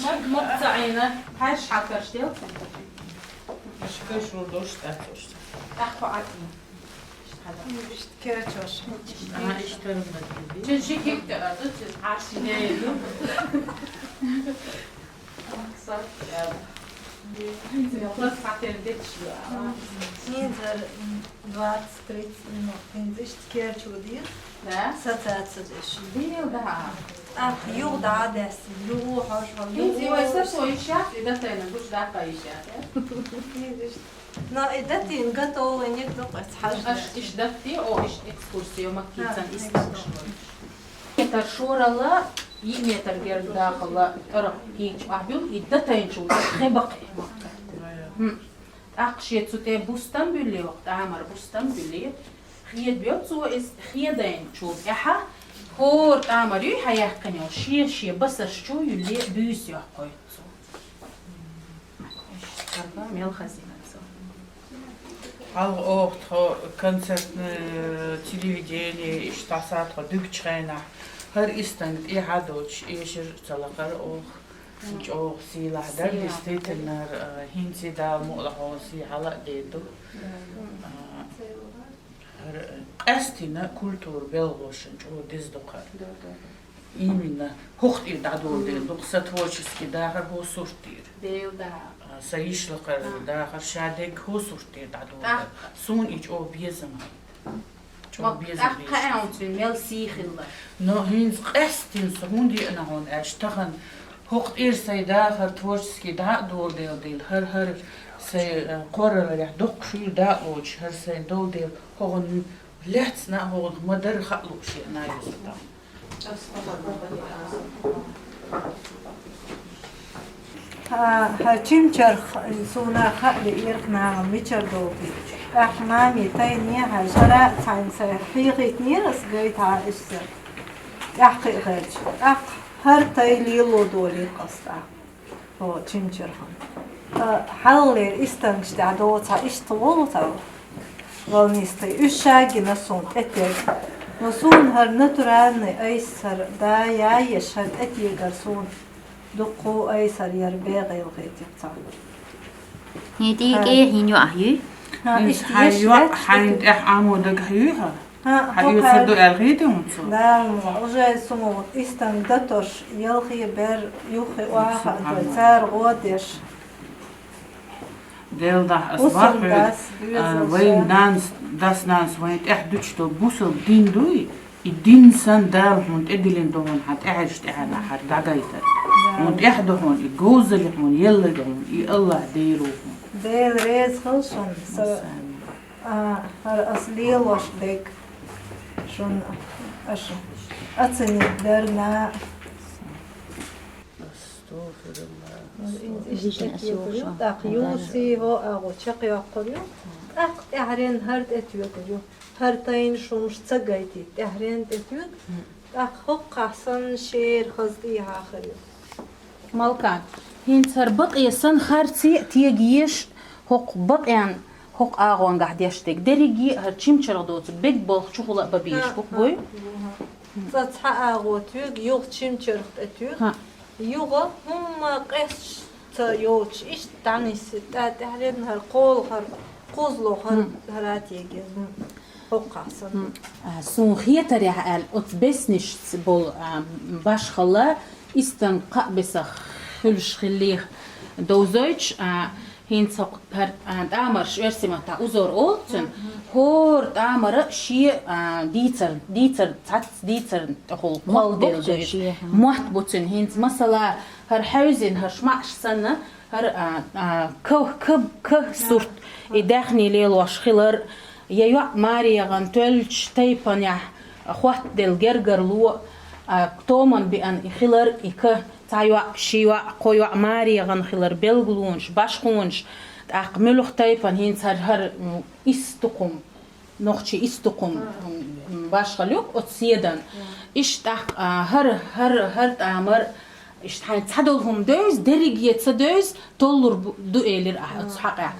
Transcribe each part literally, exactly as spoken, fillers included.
Мак, мак цаӀина, хьаьрш хьакарш делца. Шкаш вурдуш, тӀацурш. ТӀаккха Ӏатна. Иштта керчош. Ага, иштта ма дий. Чен ши кик тера, да, чен хьарш не, ну. Максат, я. Хинзар, м, двадцать-тридцать минут хинза иштта керчу дир. Да? Сацацадеш. Дил, да. А, юг да дес, юг хаш, юг. Хинзи вай са сой шат, и да тайна, гуш да кай шат, э? Хинза иштта. Но и датин готовый нет, только схаж. Аш иш датти, о, иш экскурсия, маккицан, а, истан. Метр шорала, и метр гердахала, тара кич, а бил, и датайнчу, хебак. Хм. ТӀаккха шен цу тӀе бустам буьллий, ваха тӀамар бустам буьллий, хедабоьлу цо иза хедайначул тӀаьхьа, хӀора тӀамар юй хьаяьккхина йолу, шен-шен басарш чу а юьллий, буьйса йоккхуьйту цо. Иштта хӀара мел хазийна цо. Хьалха оха тхо концертное телевидение, иштта схьа тхо дуьгучу хенахь, хӀара истанга тӀехьа а доцуш, эшар ца лакхара оха. ЧӀогӀа сийлахь дара, действительно, а, хӀинца Дала мукъалахь сий хьала а дийр ду. А, хӀара, а, къаьстина культура белхалошна чӀогӀа деза ду хӀара. Именно хӀокху тӀера дӀадолу дела ду-кх сан творческий дахар хӀокху сурт тӀера. А, сан йишлакхара дахар ша дерг хӀокху сурт тӀера дӀадолу дела. Суна и чӀогӀа безам хета. ТӀаккха кхаьа хьуна цуьнан мел сий хилла. Но хӀинца къаьстина со хӀунда еана хьуна аьлча, тахана хӀокху тӀера сайн дахар творческий дӀа а доладелла дела, хӀара, хӀара сайн, э, кхорраларехь доккха шуьйра дакъа лоцуш, хӀара сайн доладелла, хӀогӀан лаьцна а, хӀогӀанах ма-дарра хаа лууш еана иза тахана. Хьан, хьан чимчарх суна хаа лиира нахана мичара долу. ТӀаккха мами тайне хьаьжара а цхьаьна сайн хьехийтинера ас гайтахьа иштта. ТӀаьхьа кхиа хилча. ТӀаккха хӀара тай лело долийра ас тӀаккха. О, чимчархан. Ткъа хьаллера истангаш тӀехь доцахьа иштта гӀуллакх. Волнистый, уьш ша гина суна тӀетега. Но суна хӀара натуральный айса хӀара да яйеш хӀара тӀетегар суна дуккха айса хӀара яра бегӀийла хетира цхьа. ХӀин тӀе кӀе хӀин йоӀ юй? Хьан иштта хьайн еш йоӀ лаьтташ хьайна тӀе тӀехь Ӏамо дагахь юй хьан? Хьан, хьан хӀокху оьцур ду аьлла хетий хьуна цо? Далла, уже суна истанг датош, ялхе бер юххе охьа а дой, цара гӀо деш. Делла дахь ас баккхий, а, вайн нанас, дас-нанас вайн тӀехь дуьтуш долу бусалба дин дуй, и дин санна Дала хьуна тӀедиллина ду хьуна хьан тӀаьхьарчу тӀаьхьенахь хӀара дӀагайтар. Хьуна тӀехь ду хьуна и говзалла, хьуна елла ду хьуна и АллахӀ Дела ву хьуна. Дела реза хуьлда шуна, са, а, хӀара ас лелош дерг шуна аша оценить дарна. Астагфирулла. Иштта тӀаккха юсий хӀо агӀо чекхйоккхур ю, тӀаккха тӀаьхьаренна хӀара тӀетоьгур ю. ХӀара тайна шумаш ца гайтийта, тӀаьхьаренна тӀетоьгу, тӀаккха хӀокхахь санна шера хаза тӀехьа хир ю. Малкан, хӀинца хӀара бакъе санна харце а тега еш, хӀокху бакъенна, хӀокху агӀонгахь деш дерг. Дерриге а хӀара чимчарх доцу бег болх чухула а бан безаш бу-кх буй? Цкъа цхьа агӀо туьйга, юха чимчарх тӀе туьйга. ХӀаъ. Юха хӀумма къесташ ца йоцуш, иштта дӀанисса, тӀа-, тӀаьхьаренна хӀара кхола хӀара, кхузло хӀара, хӀара тегира. ХӀокхахь санна. А, суна хетарехь аьлла, оцу беснишца болу, а, башхалла, истанг кхаа бесах хуьлуш хиллех довзуьйтуш, а, ХӀинца хӀокху хӀара, а, тӀамарш оьрсийн маттахь узор олу цуьнан. ХӀора тӀамара шен, а, дийцар, дийцар, цхьацца дийцарна тӀехула кхолладелла ду иза. Мотт бу цуьнан хӀинца. Масала, хӀара хьаьвзина, хӀара шмаӀаш санна, хӀара, а, а, ков-, ков-, ков сурт, и даьхни лелош хилар, я йоӀ марегӀан тоьллачу тайпанехь хӀоттаделла гергарло, а, томан биъна и хилар, и ка, цхьа йоӀ, ши йоӀ, кхо йоӀ марегӀан хилар, белгалонаш, башхонаш, тӀаккха муьлха тайпана хӀинца хӀара, хӀара, м, исс тукхум, нохчийн исс тукхум, м, башхалла ю-кх оцу седан. Иштта тӀаккха, а, хӀара, хӀара, хӀара тӀамар, иштта хьайна цхьадолу хӀума девза, дерриге ца девза, толлур бу-, ду элира ахьа оцу хьакъехь.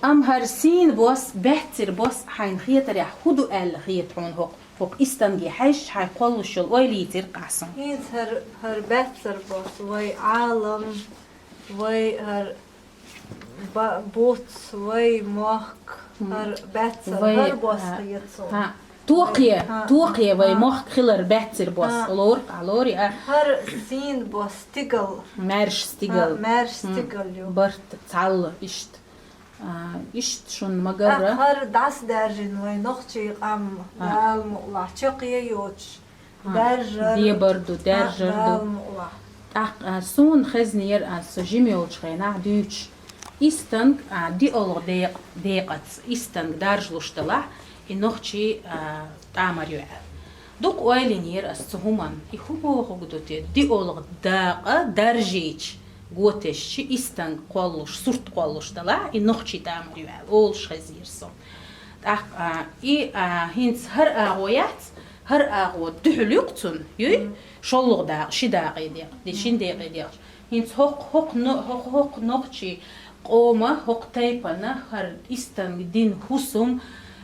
Ам хӀара сийна бос, баьццара бос хьайна хетарехь хӀун ду аьлла хета хьуна хӀокху? ХӀокху истанге хьаьжча хьайн кхоллуш йолу ойла йийцира къахьсан. ХӀинца хӀара, хӀара баьццара бос, вай Ӏалам, вай хӀара ба-, буц, вай мохк, хӀара баьццара, вай, хӀара бос а, хета суна. ХӀа, тохе, а, тохе вай, а, мохк хилар баьццара бос. А. Лору, а, лору, а. ХӀара сийна бос стигал. Маьрша стигал. А, маьрша, м, стигал ю. Барт, цхьалла, иштта. А, иштта шуна ма-гарра. ТӀаккха хӀара дӀасадаьржина вай нохчийн къам, а, Дала мукъалахь, чаккхе йоцуш. А, даьржар. Дебар ду, а, даьржар ду. Дала мукъалахь. ТӀаккха, а, суна хезнера, а, со жима йолчу хенахь дуьйцуш, истанг, а, диъолгӀа декъ-, декъаца, истанг даржалуш далахь, и нохчийн, а, тӀамар ю аьлла. Дукха ойла йинера ас цу хӀуманна, и хӀун бохург ду те, диъолгӀа дакъа даржийча, го тесча, истанг кхоллуш, сурт кхоллуш далахь, и нохчийн тӀамар ю аьлла, олуш хезнера со. ТӀаккха, а, и, а, хӀинца хӀара агӀо яц, хӀара агӀо дуьхьал ю-кх цунна, юй? ШолгӀа дакъа, ши дакъе декъ-, де-, шин декъе декъаш. ХӀинца хӀокху, хӀокху но-, хӀокху, хӀокху нохчийн къоман, хӀокху тайпанан хӀара истанг, дин, хӀусам,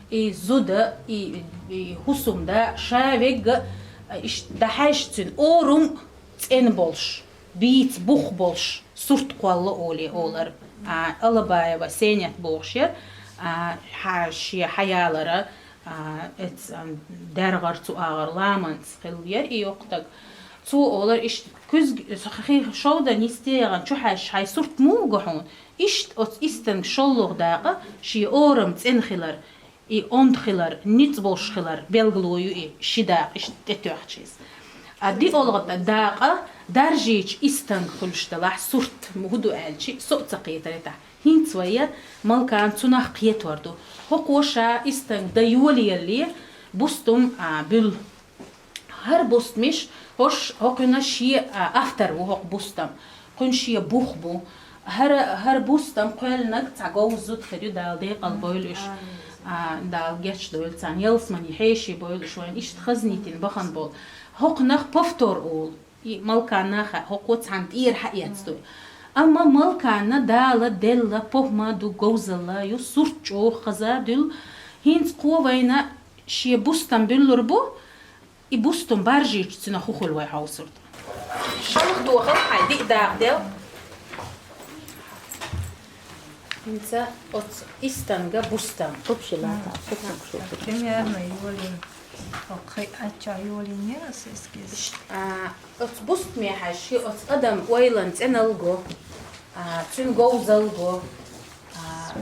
и зуда, и, и хӀусамда, ша вегга, а, иштта дӀахьаьжча цуьнан орам цӀена болуш, бийца бух болуш, сурт кхолла олий олар. А, Алабаева Сенет бохуш яра, а, хьа-, шен хьаялара, а, эц-, а, даьргӀар цу агӀор ламанца хилла яра и йоккха стаг. Цо олар иштта, куьзга, хи-, шовдан йисте яхана чу хьаьжча, хьайн сурт муха го хьуна? Иштта оцу истанг шолгӀа дакъа шен орам цӀена хилар, и онда хилар, ницкъ болуш хилар белгало ю и ши дакъа иштта тӀетоьхча иза. А диъолгӀа дакъа даржийча истанг хуьлуш далахь, сурт хӀун ду аьлча, со а ца кхетара тӀехь. ХӀинца вай Малкана цунах кхетор ду. ХӀокхо ша истанг дан йолаелле, бустам, а, буьллу. ХӀара бустамаш, хӀорш, хӀокхуьнан шен, а, автор ву хӀокху бустам. Кхуьнан шен бух бу. ХӀара, хӀара бустам кхоьллинарг цхьа говза зуда хир ю, Дала декъал бойла уьш. Амин. А, Дала гечдойла царна. Ялсамани хьеший бойла уьш вайна, иштта хазнитина бахана болу. ХӀокхунах повтор олу. И Малкана хаьа, хӀокхо цхьаьна тӀера хьаэцна ду. Амма Малкана Дала делла похӀма ду, говзалла ю, сурт чӀогӀа хаза дуьллу. ХӀинца кхо вайна шен бустам буьллур бу, и бустам баржийча цуьнан хӀун хуьлу вай хьовсур ду. Шалха тохал хьайн, диъ дакъа дел. ХӀинца оцу истанга бустам. Примерно йолийна. Окей, ачча йолийна ас эскиз. А, оцу бустаме хьаьжча, оцу адам ойланан цӀеналла го, а, цуьнан говзалла го, а,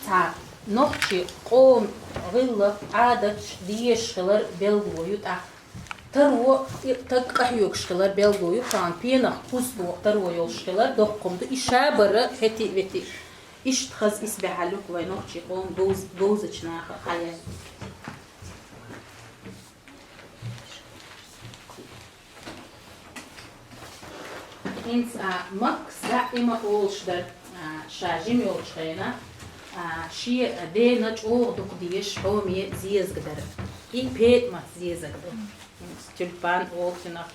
цхьа нохчийн къоман гӀиллакх, Ӏадаташ, дезаш хилар белгало ю тӀаккха. Таро, и, таг къахьоьгуш хилар белгало ю, тахана пенах куз тоху таро йолуш хилар доккха хӀума ду, и ша бара хӀетий а, ветий а. Иштта хаза исбаьхьалла ю-кх вай нохчийн къоман говз-, говзачу наха хьаяьлла. ХӀинца, а, Маккас даима олуш дара, а, ша жима йолчу хенахь, а, шен дена чӀогӀа дукха дезаш хьоме зезаг дара. И ПетӀамат зезаг ду. ХӀинца тюльпан олу цунах,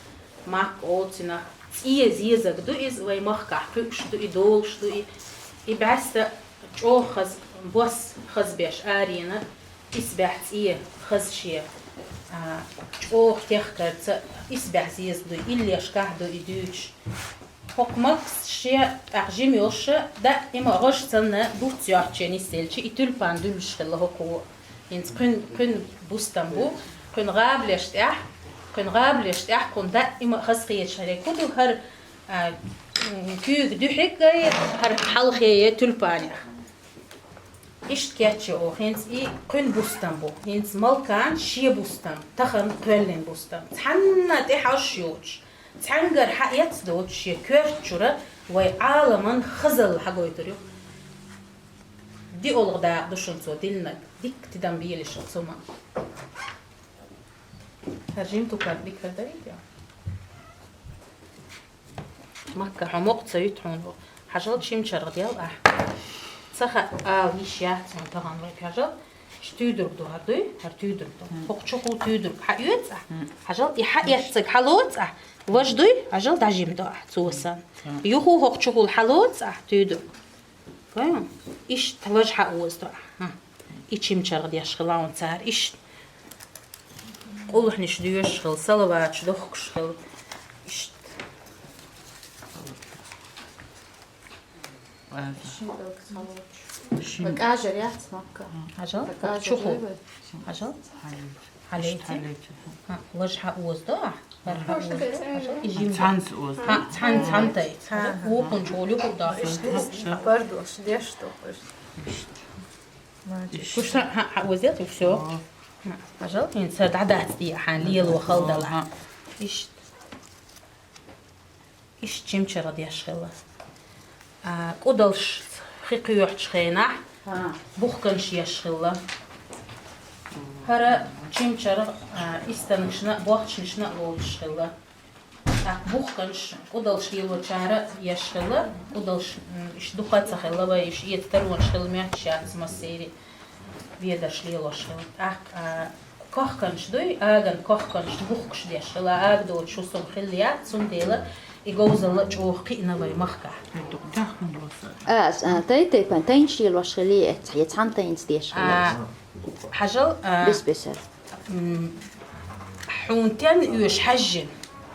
Макка олу цунах, цӀе зезаг ду иза, вай махкахь кхуьуш ду и, долуш ду и. И бӀаьста чӀогӀа хаза, бос хазбеш арена, исбаьхьа цӀе хаза шен, а, чӀогӀа техкарца, исбаьхьа зеза ду, иллешкахь ду и дуьйцуш. ХӀокху Маккас шен тӀаккха жима йолуш, даима гӀаш санна буц йоцчу нисделча, и тюльпан дуьллуш хилла хӀокхо. ХӀинца кхуьн, кхуьн бустам бу, кхуьн гӀабалеш тӀехь, кхуьн гӀабалеш тӀехь кхунна даима хаза кхеташ хиларг хӀун ду, хӀара, а, м, куьйга дуьхьиг а, хӀара хьалхе а тюльпанех. Иштта кечйо оха, хӀинца и кхуьн бустам бу, хӀинца Малкан шен бустам, тахана кхоьллина бустам. Цхьанна тӀе хьожуш йоцуш, цхьаьнгара хьаэцна доцуш шен коьрта чуьра вай Ӏаламан хазалла хьагойтур ю. ДиъолгӀа дакъа ду шуна цо диллинарг, дикка тидам белаш оцу хӀуманна. ХӀара жима тукарг дика хир дарий те? Макка, хьо мукъа ца юьту хьуна бу. Хьажал, чимчаргӀа дел ахь. Ца хаьа, ала йиш яц хьуна тахана вай, хьажал. Иш туьйдург ду хӀара, дуй? ХӀара туьйдург ду. ХӀокху чухула туьйдург хьаоьцу ахь? Хьажал, и хьаэццаг хьалоцу ахь? Важа, дуй? Хьажал, дӀажима до ахь, цо санна. Юху хӀокху чухула хьалоцу ахь туьйдург? Понял? Иштта лажа хьаозадо. Хьа. И чимчаргӀа деш хила он цара. Иштта. Къулхьнаш доьшуш хила, салаваташ дохкуш хила. Иштта. Шин пӀелг ца лоцуш. Шин. Бакажар яц, Макка? Хьажал? Бакажар чуху. Хьажал? Хьалейча. Хьалейча. Хьа, лажа хьаозадо ахь? Лажа хьаозадо. Хьажал? И жим. Цхьанца оза. Хьа, цхьан-, цхьан тай. Хьажал? Укхун чугӀуле хӀу даха. Пардош, деш тохуш. Иштта. Куш хьа, хьа, хьаозел, и всё. О. Хьа, хьажал? ХӀинца дӀадац дий, хьан лело халдала. О, хьа. Иштта. Иштта чимчаргӀа деш хила. А, кӀудалш хи кхоьхьучу хенахь, хьа, бухканаш еш хила. ХӀара чимчаргӀа, а, истангашна а, бохчанашна а лоцуш хила. ТӀаккха бухканаш кӀудалш лелочара а еш хила, кӀудалш, м, иштта дукха ца хила вай, иштта эца таронаш хила моьттуш яц массеран а. Ведарш лелош хила. ТӀаккха, а, кохканаш дуй, аган кохканаш бухкуш деш хила, ага доцуш хӀусам хилла яц, цундела и говзалла а чӀогӀа кхиъна вай махкахь. А, с-, а, тай-, тайпан, тайнаш лелош хила, я ц-, я цхьана тайнца деш хила? А, хьажал, а, бес-бесара. М, хьуна тен оьшу хьаьжжина.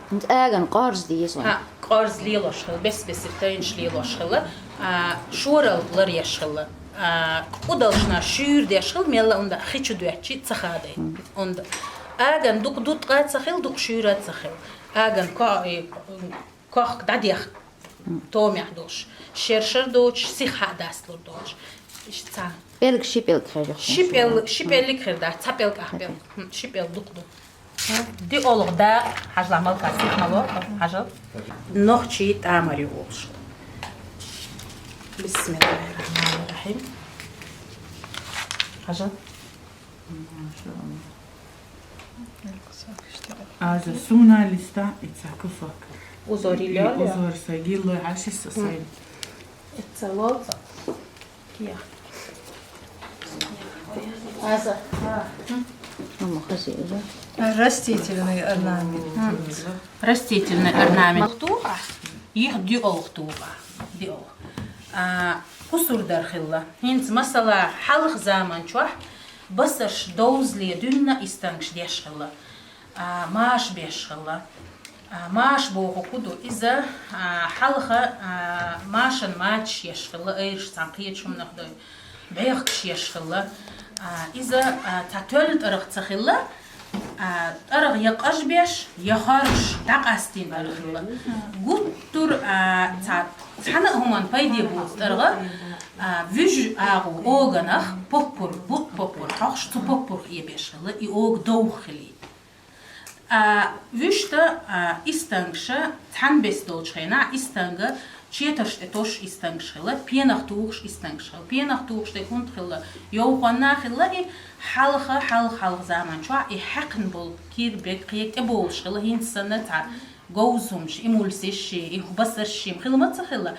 ХӀинца аган къорза деза вайн. Хьа, къорза лелош хила, бес-бесара тайнаш лелош хила. А, шорал лар еш хила. А, кӀудалшна шуьйра деш хила, мелла а унда хи чу доьттича ца хадайта. Мгм. Унда. Аган дукха дуткъа ца хила, дукха шуьйра ца хила. Аган ко-, э, кохка дӀадехка. Мгм. Томехь долуш. Шер-шер доцуш, сиха хьа а дасталур долуш. Иштта цхьа. ПӀелг ши пӀелг хир ю. Ши пӀел-, ши пӀелг хир дац, цхьа пӀелг ахь пӀелг. Мгм. Хм, ши пӀелг дукха ду. ДиъолгӀа дакъа, хьажал, малка сиха мало, хьажал. Нохчий тӀамар ю олуш. Бисмиллахир-рахманир-рахим. Хьажал. Аза суна листа и ца куфак. Узор илли. Узор сагилла, хьаши сасай. Ицца лолца. Кия. Аза. Мама, хази, да? Растительный орнамент. Растительный орнамент. Туха. Их диъолгӀа туха. ДиъолгӀа. А, кусур дар хилла. ХӀинца масала хьалха заман чохь басарш довзале дуьйна истангаш деш хилла. А, маша беш хилла. А, маша боху хӀу ду? Иза, а, хьалха, а, машан мачаш еш хилла, айраш цхьана кхечу хӀуманах дой, бӀехкаш еш хилла. А, иза, а, цхьа тоьлла тӀаргӀа ца хилла, а, тӀаргӀа я къажбеш, я хоржуш дӀакъастийна тӀаргӀа хилла. Гуттар, а, цхьа, цхьана а хӀуманна пайде боцу тӀаргӀа, а, вуьжу агӀо оганах поппур, бутт поппур хьокхуш, цу поппурх эбеш хилла, и ога довха хилийта. А, вуьшта, а, истангаша цхьаьна бес долчу хенахь, истанга четарш тӀе тосуш истангаша хилла, пенах тухуш истангаша хилла. Пенах тухуш дерг хӀунда хилла? Йовхонна а хилла и, хьалха, хьалха, хьалха заман чохь и хьаькхна болу кир, берг кхета тӀеболуш хилла, хӀинца санна цхьа говза хӀумаш, и мулсиш ши, и басарш ши хила ма ца хилла.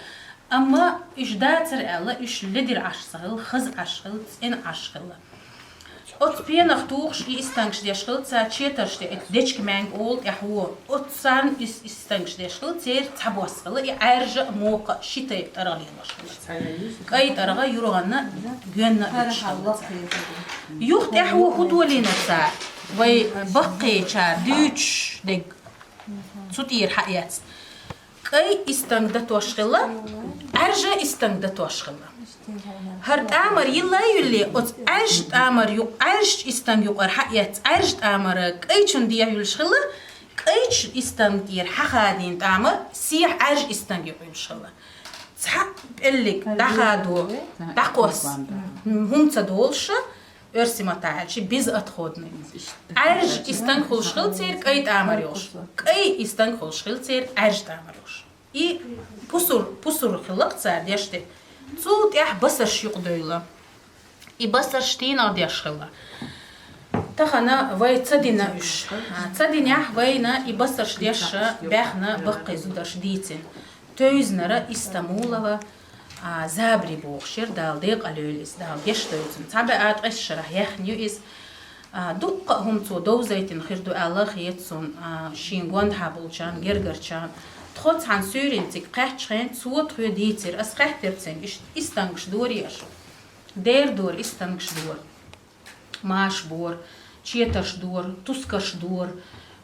Амма уьш дацара аьлла, уьш ледара Ӏаш ца хилла, хаза Ӏаш хилла, цӀена Ӏаш хилла. Оцу пенах тухуш и истангаша деш хилла цара четарш тӀе, дечка маьнга олу тӀаьхьо. Оцу царна ис-, истангаша деш хилла, церан цхьабосса хилла, и Ӏаьржа а, мокха а ши тайпа тӀаргӀа лелош хилла. КӀай тӀаргӀа, юргӀанна а, гоьнна а лелош хилла цара. Юха тӀаьхьо хӀун долийна цара? Вай баккхийчара дуьйцуш дерг. Цу тӀера хьаэцна. КӀай истанг датош хилла, Ӏаьржа истанг датош хилла. ХӀара тӀамар йилла а юьллий, оцу Ӏаьржа тӀамар ю-, Ӏаьржачу истанг юкъара хьаэцна, Ӏаьржа тӀамара кӀайчунна дехьа юьллуш хилла, кӀайчу истанг тӀера хьахадийна тӀамар сехьа Ӏаьржа истанг юкъа юьллуш хилла. Цхьаъ пӀеллиг дӀахадо, дӀакхосса хӀума ца долуш, оьрсийн маттахь аьлча, безотходный. Ӏаьржа истанг хуьлуш хилла церан кӀай тӀамар йолуш. КӀай истанг хуьлуш хилла церан Ӏаьржа тӀамар йолуш. И пусур, пусур хилла-кх цара деш дерг. Цул тӀаьхьа басарш юкъадевлла. И басарш дийнахь деш хилла. Тахана вай ца дина уьш. А, ца динехь вайна и басарш деш баьхна баккхий зударша дийцина. Тевзинера Истамулова, а, Забри бохуш яра, Дала декъала йойла иза, Дала гечдойла цунна. Цхьа бӀе ткъайоьсна шарахь яьхна ю иза. А, дуккха а хӀума цо довзийтина хир ду аьлла хета суна, а, шен гонаха болчарна, гергарчарна. Тхо цхьан суьйренцига кхаьчча хенахь цо тхоьга дийцира, ас хаьттира цуьнга, иштта истангаш дора аша. Дера дора, истангаш дора. Маша бора, четарш дора, тускарш дора.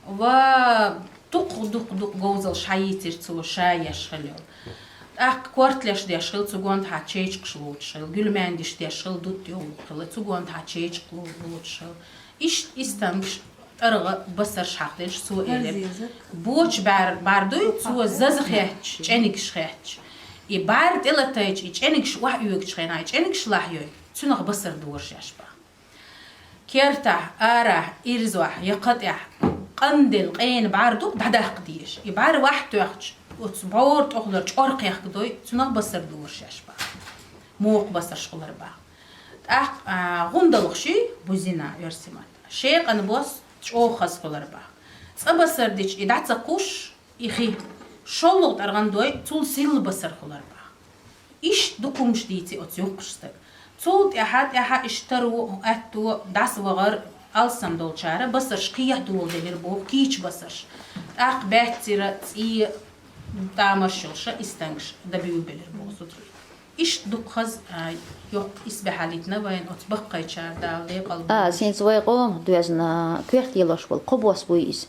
Ва дукха-дукха-дукха говзалш хьайийцира цо, ша еш хилла йолу. ТӀаккха корталеш деш хилла, цу гонаха чечакхаш лоцуш хилла, гуьлмаьнгаш деш хилла, дутт йовлу хилла, цу гонаха чечакх ло-, лоцуш хилла. Иштта истангаш, тӀаргӀа басарш хьахделча, цо элира: «Боча бӀар-, бӀар дуй, цо заза хетташ, чӀенигаш хетташ. И бӀар тӀелатайча, и чӀенигаш охьаоьгучу хенахь, и чӀенигаш лахьайой, цуьнах басар дора шаьш», – бах. Кертахь, арахь, ирзохь я кхатӀехь къанделла къена бӀар ду-кх дӀадаккха дезаш. И бӀар вахь тоьхча, оцу бӀора тӀехула чкъор кхехкадой, цуьнах басар дора шаьш бах. Мохк басарш хилар бах. ТӀаккха, а, гӀундалгӀаш, бузина, оьрсийн маттахь, шекъан бос чӀогӀа хаза хилар бах. Цкъа басар дича, и дӀа ца кхуссуш, и хи шолгӀа тӀаргӀан дой, цул сирла басар хилар бах. Иштта дукха хӀумнаш дийци оцу йоккхачу стага. Цул тӀаьхьа, тӀаьхьа иштта таро, аьтто, дӀасавахар, алсам долчара басарш кхехьа доладелира боху, кийча басарш. ТӀаккха баьццара цӀе, тамаш йолуш истангаш дан буьйлабелира боху сутара. Иштта дукха хаза, а, йоккха исбаьхьаллина вайна оцу баккхийчара, Дала декъал А, бойла. Синца вай къомах доьзна коьрта лелош волу кхо бос буй иза?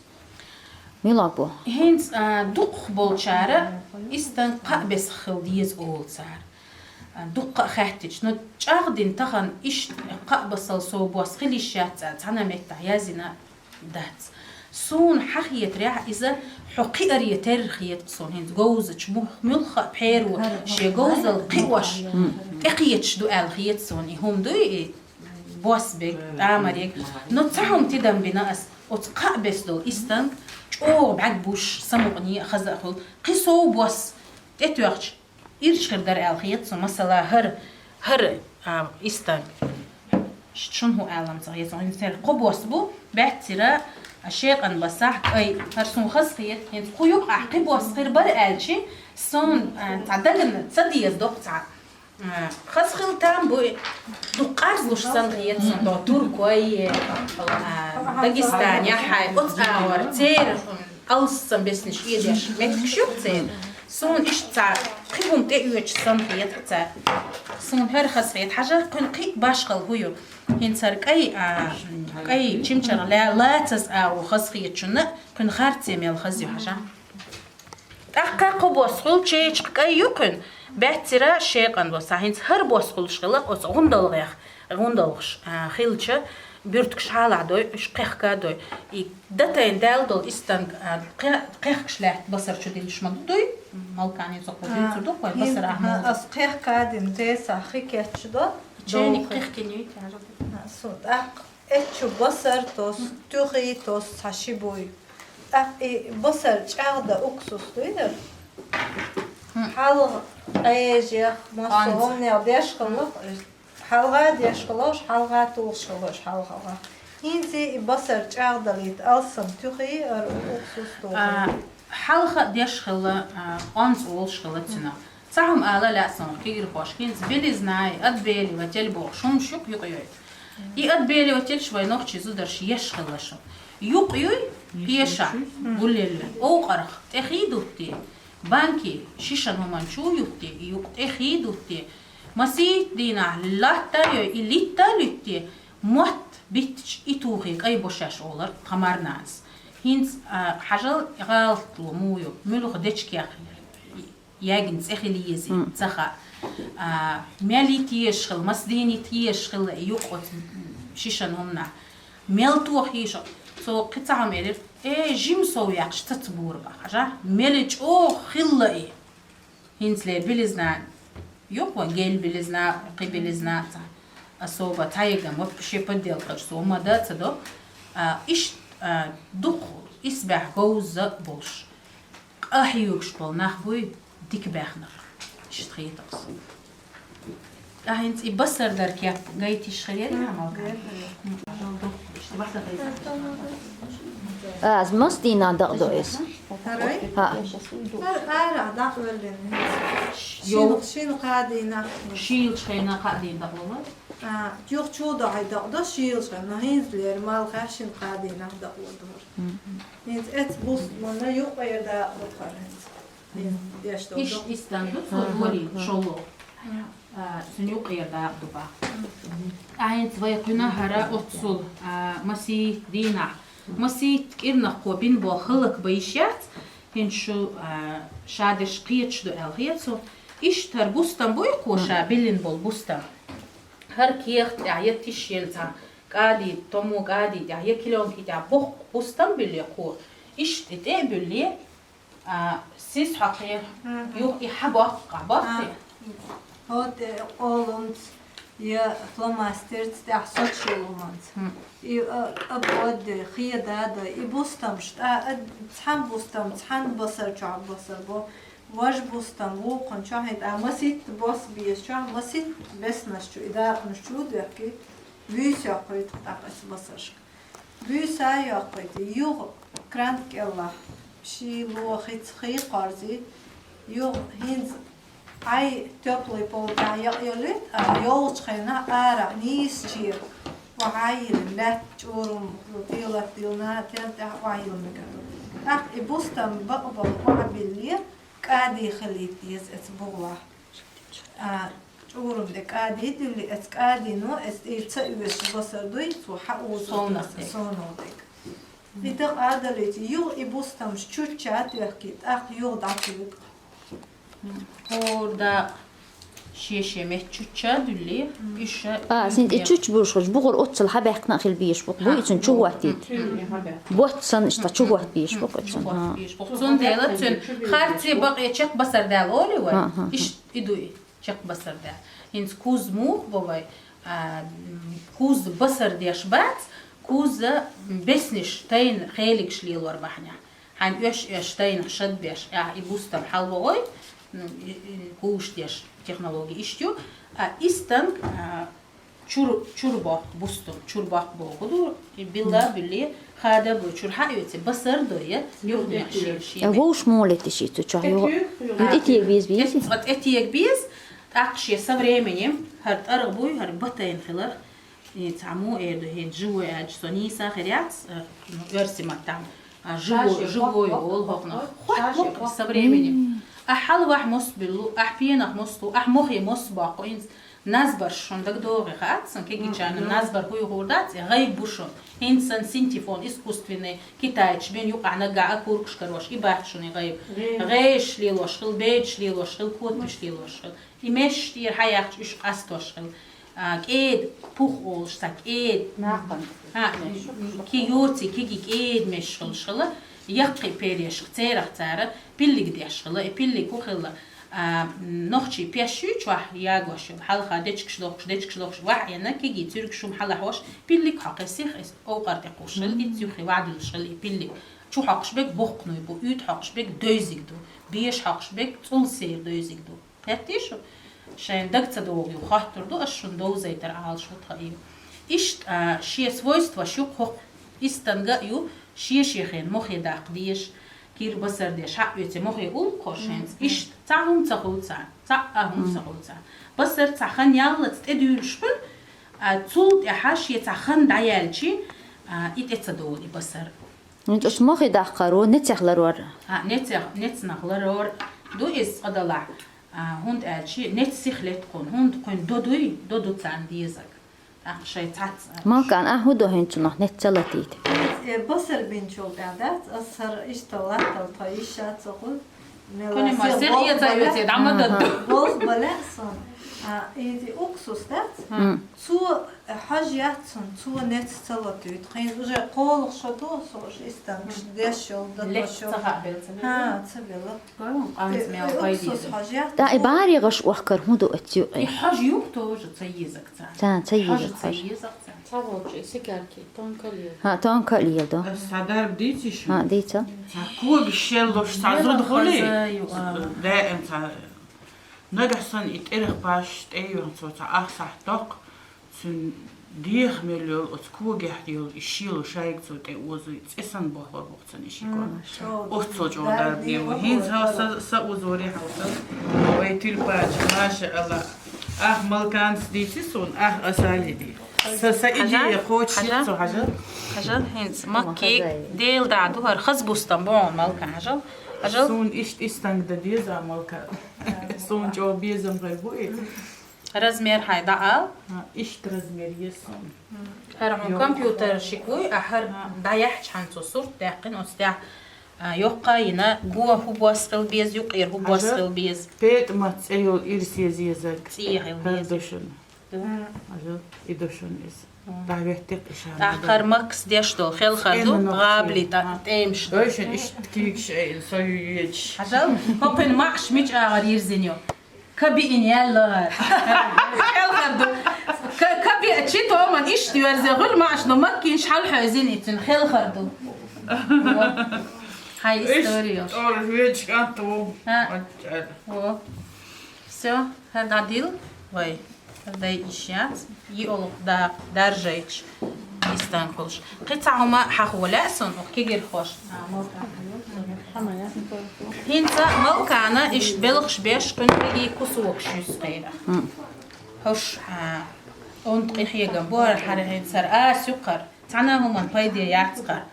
Мила бу? ХӀинца, а, дукхах болчара истанг кхаа бесах хила деза олу цара. А, дуккха а хаьттича, но чӀагӀдина тахана иштта кхаа бесал сов бос хила йиш яц аьлла, цхьана а меттехь яздина дац. Суна хьан хетарехь, иза хьо кхиаре терра хета суна, хӀинца говзачу мух-, муьлхха а пхьеро шен говзалла кхиош, тӀекхеташ ду аьлла хета суна. И хӀума дуй, и бос берг, тамариг. Но цхьа хӀума тидам бина ас, оцу кхаа бесдолу истанг чӀогӀа бӀаьрг буьйш, самукъане а, хаза а хуьлу. Кхин сов бос тӀетоьхча, ирча хир дара аьлла хета суна, масала, хӀара, хӀара, а, истанг. Ш-, шуна хӀун аьлла ца хета суна, хӀинца хӀара кхо бос бу, баьццара, а, шекъан басахь, кӀай, хӀара суна хаза хета, хӀинца кху юкъахь кхин бос хир бара аьлча, суна, а, цхьа дагна ца деза доккха цхьа. А, хаза хила там бу, дукха къарзлуш санна хета суна, до туркой, а, Дагестанехь, хьай, оцу агӀор, церан алссам беснаш эдеш меттигаш ю-кх церан. Суна иштта цхьа кхин хӀума тӀеоьцуш санна хета цара. Суна хӀара хаза хета, хьажа, кхуьнан кхин башхалла хӀун ю. ХӀинца хӀара кӀай, а, кӀай чимчаргӀа ла-, лацаза агӀо хаза хетачунна, кхуьнан харце мел хаза ю, хьажа. ТӀаккха кхо бос хуьлу, чечакх кӀай ю кхуьнан, баьццара шекъан бос. ХӀинца хӀара бос хуьлуш хилла оцу гӀундалгӀех, гӀундалгӀаш, а, хилча, буьртигаш хьалха дой, уьш кхехка дой. И датайна даьлла долу истанг, а, кхе-, кхехкаш лаьтта басар чу диллаш ма ду дуй? Малкане цо кху дуьйцур ду, вай басар ахьа ас кхехка дина, тесахь хи кечдо. Чайник кхехкина ю, тяжелый. А, су, тӀаккха. Эцчу басар тосу, туьхий тосу цхьа ши буй. ТӀаккха и басар чӀагӀдан уксус дуй дара? Хьалха къежех, массо а хӀуманех деш хилла, хьалха деш хилла, хьалха тухуш хилла, хьалха. ХӀинца и басар чӀагӀдалийта алсам туьхий, ара уксус тухий. А, хьалха деш хилла, а, онца олуш хилла цуьнан. Цхьа хӀума ала лаьа суна кегийрхошка, хӀинца белизна, отбеливатель бохуш хӀумнаш ю-кх юкъайой. И отбеливательш вай нохчийн зударша еш хилла шуна. Юкъа юй, пешахь, гуллелла, овкъарх тӀе хий дуттий, банки, шишан хӀуманчу юттий, и юкъа тӀе хий дуттий, масийтта дийнахь латта а йой, и литта а луьттий, мотт биттича и тухий кӀай бо шаьш олар тхан марнанас. ХӀинца, а, хьажал, гӀалатло муха ю, муьлха дечкех яьгна цӀе хила езий, ца хаьа. А, мел йита езаш хилла, маса дийна йита езаш хилла и юкъа оцу шишан хӀуманах. Мел тоха йиш, цо кхин цхьа хӀума элира, э, жима сов яьккхича ца ца бур бах, хьажа, мел чӀогӀа хилла и. ХӀинцалера белизна ю-кх вайн, гел белизна, кхин белизна, цхьа особо цхьа егам, вот шен подделкаш со ма да ца до. А, иштта, а, дукха исбаьхьа говза болуш. Къахьоьгуш болу нах буй дика баьхнарш. Иштта хетарх со. Ахь хӀинца и басар дар кеп гайтиш хир яра хьан малкана? Аз мас дийнахь дакъадо иза? ХӀарай? ХӀаъ. ХӀара арахь дӀакъоьллина. Йо. Шин, шин кхаа дийнахь. Шийлачу хенахь кхаа дийнахь дакъалур? А, юха чу дохьий дакъадо шийлачу хенахь, но хӀинцалера малхехь шин кхаа дийнахь дакъалур дара. ХӀинца эцу буст манна юкъа я дакъа ду хӀара хӀинца. Иш истан ду цо дори шолло. А, цун юкъера дакъа ду бах. А хӀинца вай кхуьнахьара оццул, а, масийтта дийнахь, масийтта кӀирнахкхо бина бо хӀаллак ба йиш яц, хӀинца шу, а, ша деш кхеташ ду аьлла хеташ. Иштта хӀара бустам буй кхо ша биллина болу бустам. ХӀара кехат тӀехь я тиша елла цхьа кӀади, томо кӀади тӀехь, я клеёнки тӀехь боккха бустам билли кхо. Иштта и тӀе а буьллий, а, сис хьокхий, юха и хьабоккху, боккхий. ХӀотӀе къоланца я фломастерца тӀехь сочи луманца. И, а, обводдой, хедадой, и бустамаш тӀа, а, цхьана бустам, цхьана басар чохь басар бо, важа бустам, вукхун чохь, и тӀа маситта бос беза чохь, маситта беснаш чу, и дакъанаш чу а доьхкий, буьйса йоккхуьйту тӀаккха аса басаршка. Буьйса а йоккхуьйту, юха крант кӀеллахь, ши лохица хий кхорзий, юха хӀинца Ӏай тёплый пол тӀехь якъйолуьйту, а йолчу хенахь арахь нийсачера, охьа а йиллина, лаьтта чӀурум, телат диллина, тел тӀехь охьа йиллина мегар ду. ТӀаккха и бустам бакъбала охьабилле, кӀади хилийта деза эца бугӀалахь. А, чӀурум тӀе кӀади дуьллий, эца кӀадино, эца тӀе ца оьшуш басар дуй, цо хьаузу совнах дерг. И дакъа а далийта, юха и бустамаш чучча а тоьхкий, тӀаккха юха дӀатуьйгу. ХӀора дакъа шен-шен метта чучча а дуьллий, уьш ша А, син тӀе чучча буьллуш хилча, бугӀар оццул хьабаьккхина а хила безаш бу-кх, буй цунна чу хӀоттийта. Ботт санна иштта чу хӀотта безаш бу-кх оццул. Чу хӀотта безаш бу-кх. Цундела цуьнан харцо бакъе чекхбасар даьлла олий вай? Иштта и ду и. Чекхбасар даьлла. ХӀинца куз муха бо вай, а, м, куз басар деш бац, куз, м, беснаш тайна хелигаш лелор бахьанехь. Хьайн оьш-оьш тайнах шад беш, а, и бустам хьалавогӀой, м, и, и, куш деш технологи иштта ю, а, истанг, а, чур, чур боккху бустам, чур боккху боху ду, и билла а буьллий, хада а буй, чур хьа а оьций, басар а дой, юханехь шен, шен. Э, вовш муха летий ши цу чохь, юха? ТӀетега беза, беза? Цкъа тӀетега беза, тӀаккха шен со временем, хӀара тӀаргӀа буй, хӀара батайна хиларх, и цхьа муха эр ду хӀинца, живой аьлча, со нийса а хир яц, э, ну, оьрсийн маттахь, а, живой, живой олу хӀокхунах. ХӀотта бу-кх со временем. Ахь хьалавахь мос буьллу, ахь пенах мос лу, ахь мохе мос боккху, хӀинца назбарш шуна дагадогӀий хаьа сан, кегийчарна назбар хӀуй хуур дац, и гӀайб бу шуна. ХӀинца сан синтефон искусственный, китайцаша бина юкъахь наггахь а куркаш карош, и бац шуна и гӀайб. ГӀе-, гӀешаш лелош хила, бедаш лелош хила, котбаш лелош хила. И месаш тӀера хьаяьккхича уьш къастош хила. А, кӀеда пух олуш цхьа кӀеда. Нахана. А, ки йоций, киги кӀеда месаш хилуш хила, яккхий перешка церах цара пиллиг деш хила. И пиллиг хӀун хилла? А, нохчий пеш ю чохь ягош йолу, хьалха дечигаш дохкуш, дечигаш дохкуш, вахьъенна киги цуьргаш хӀума хьалахьош, пиллиг хьокхий сиха иза овкъар тӀе кхуш хила, и цуьххе ваьдуьллуш хила и пиллиг. Чу хьокхуш берг боккхануй бу, уьйтӀа хьокхуш берг девзиг ду, беша хьокхуш берг цӀул сер девзиг ду. Хеттий шу? Шайн даг ца догӀу ю, хоттур ду ас шуна довзайтар Ӏалаш ву тхан ю. Иштта, а, шен свойстваш ю кхокху. Истанга а ю, шен-шен хен мохе даккха дезаш, кира басар деш, хьаъ оьций мохе уллу кхо шайнца. Иштта цхьа хӀума ца хуьлу царна, цхьа а хӀума ца хуьлу царна. Басар цхьа хан яллалц тӀедуьйлуш хуьлу, а, цул тӀаьхьа шен цхьа хан дӀаяьлчи, а, и тӀе ца долу и басар. Ну, тӀус мохе даккхаро, нецех ларор. А, нецех, нецнах ларор ду иза цкъа далахь. А, хӀунда аьлча, нец сиха летта кхунна, хӀунда кхуьнан до дуй, до ду царна дезарг. ТӀаккха шайн цхьацца. Малкан, ахь хӀун до хӀинца цунах нец ца латийта? Э, басар бинчул тӀаьхьа дац, ас хӀара иштта латтал тхо йиш яц ца хуьлу. Мела кхуьнан сел ма сел болх эца бале, эца, дӀа ма дац. Болх бале сон. А, иза уксус дац? Цо, э, хьожа яц цунна, цо нец ца латуьйту. Хьайна уже кхоалгӀа шо ду, со уж истангаш деш йолу, дадош йолу. Лекха ца хаьа белла ца белла? ХӀа, ца белла. Гой вон къанца мел пайде ду. Уксус хьожа яц. Да, и барегӀаш охкар хӀун ду оцу юкъе? И хьожа юкъ тоже ца езаг царна. Ца, ца езаг хьожа. Ца езаг царна. Ца волчу и сигарки, тонко лела. ХӀа, тонко лела ду. Ас цхьа дарба дийций шуна? ХӀа, дийца. Цхьа когаш шеллуш, цхьа зуда хуьлий? Даим цхьа Нагахь санна и тӀерах паш тӀе а йоьхна цо цхьа ах сахьт доккху, цуьнан деха мел йолу оцу когехь йолу и шело шайга цо тӀе озуй, цӀе санна бохур бу-кх цуьнан и ши ког. Оццул чӀогӀа дарба дийр бу. ХӀинца хьо са, са узоре хьовса, вай тюльпанчик, маша Аллах. Ах Малканца дийци суна, ах Асале дийци. Са, са идея кхочушъяц цо, хьажал. Хьажал, хӀинца макки Дела дӀа ду хӀара хаза бустам бохьан, Малка, хьажал. Хьажал. Суна иштта истанг да деза, Малка. Суна чӀогӀа безам гӀайр бу и. Размер хьай дӀаал. А, иштта размер еза суна. ХӀара хьун компьютер шик вуй, а хӀара дӀаяхьча хьан цо сурт даьккхина, оцу тӀехь, а, йоккха йина, го хӀу бос хила беза, юкъера хӀу бос хила беза. ПетӀамат цӀе йолу ирсе зезаг. ЦӀе хила беза. ХӀара дошуна. Ду. Хьажал, и дошуна иза. ДӀахӀоьттира иша. ТӀаккха хӀара Макс деш долу хелхар ду, гӀабли тӀе-, тӀемаш ду. Ойшан иштта кийгаш айина, со ю йоьдуш. Хьажал, хӀокхуьнан маӀаш мича агӀор йирзина ю? Кабиъина яьлла хӀара. Хелхар ду. Ка-, кабиъчи томан иштта йоьрзе гӀуьлла маӀаш ду, маккинаш хьалхьевзина и цуьнан хелхар ду. Хьайн история йолуш. ТӀора веч кӀант ву. А. Во. Всё, хӀара дӀадил вай. ХӀара дай иш яц. ЙиъолгӀа дакъа даржайча. Истан хуьлуш. Кхин цхьа хӀума хьахо лаьа суна, оха кегирхошна. ХӀинца Малкана иштта белхаш беш, кхуьнан кегий кусокаш юьсу кхера. ХӀорш, а, онда къинхьегам бу хӀара, хӀара хӀинца хӀара аса ю кхара. Цхьана а хӀуманна пайде яц кхара.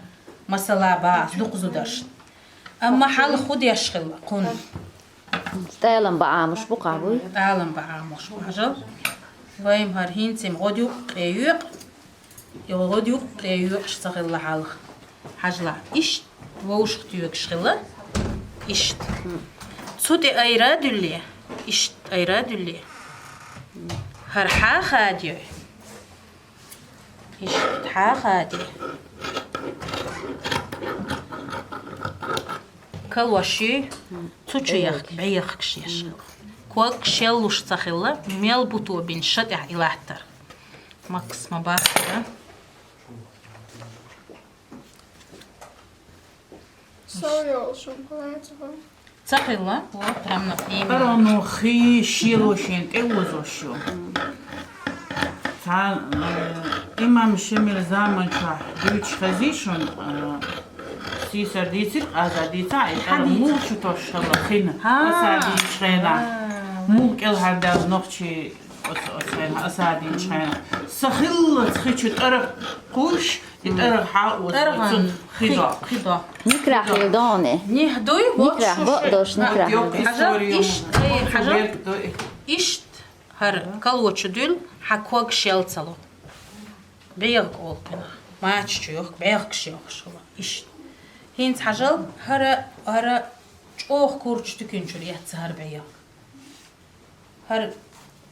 Масала, бац дукха зударшна. Амма хьалха хӀу деш хилла кхунна? ТӀалам баӀамаш бу кхабуй? ТӀалам баӀамаш бу, хьажал. Вайм хӀара хӀинца-м гӀодаюкъ къе йоькъу. Йо, гӀодаюкъ къе йоькъуш ца хилла хьалха. Хьажал, иштта вовшах тоьгуш хилла. Иштта. Цу тӀе айра а дуьллий, иштта айра а дуьллий. ХӀара хьаха а дой. Иштта хьаха а дой. Калош юй, цу чу яхка, бӀе яхкаш еш. Ког шеллуш ца хилла, мел бу тобин ша тӀехь и латтар. Макс ма бахара. Со йолуш хӀума хилла ца хуьлу? Ца хилла, вот, прям на имя. Пароно хи шело шен тӀе озош ю. Цхьа, э, имам Шемил заман чохь дуьйцуш хезий шуна, э, сийсар дийцира, къаза дийца, и тӀара муха чу тосуш хилла хина. Аса дийцуш хенахь. Муха кӀелхьардаьлла нохчий оцу, оцу хенахь, аса дийцуш хенахь. Са хиллац хи чу тӀара кхуьйш, И тӀаргӀа хьал оцу цунна хи до. Хи до. Никрахь хила доне. Нихь дуй, вот Никрахь шу бо ши. Дош, никрахь. Йоккха история. Хьажал, ишт, эй, хьажал. Берг дуй. Ишт, хӀара калочу дуьл, хьан ког шел ца ло. БӀегӀ олу кхунах. Мача чу йохку, бӀегӀ каш йохуш хила. Ишт. ХӀинца хьажал, хӀара, хӀара чӀогӀа курчу туькинчуьра эцна хӀара бӀегӀ. ХӀара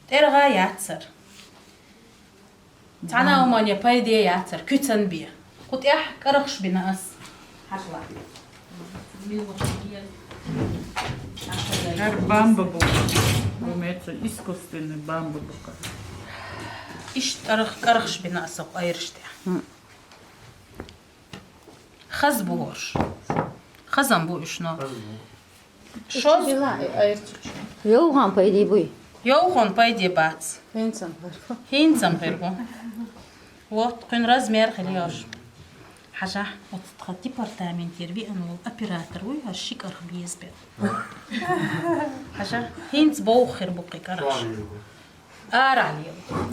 тӀергӀа яцара. Цхьана а хӀумане пайде яцара, куьцан бен. Кху тӀехь кӀарахаш бина ас. Хьажал. ХӀара бамба бу. Бу меца искусственный бамба бу. Иштта кӀарах-, кӀарахаш бина ас кху айраш тӀехь. Хаза бу хӀорш. Хазан бу уьш, но. Шоз. ЙовхӀан пайде буй? ЙовхӀан пайде бац. ХӀинцам хир бу. ХӀинцам хир бу. Вот, кхуьнан размер хир йолуш. Хьажахь, оцу тхан департаментера веана волу оператор вуй, хӀара ши кӀарах беза бен. Хьажахь, хӀинца бовха хир бу кхин кӀарахаш. Арахь лела.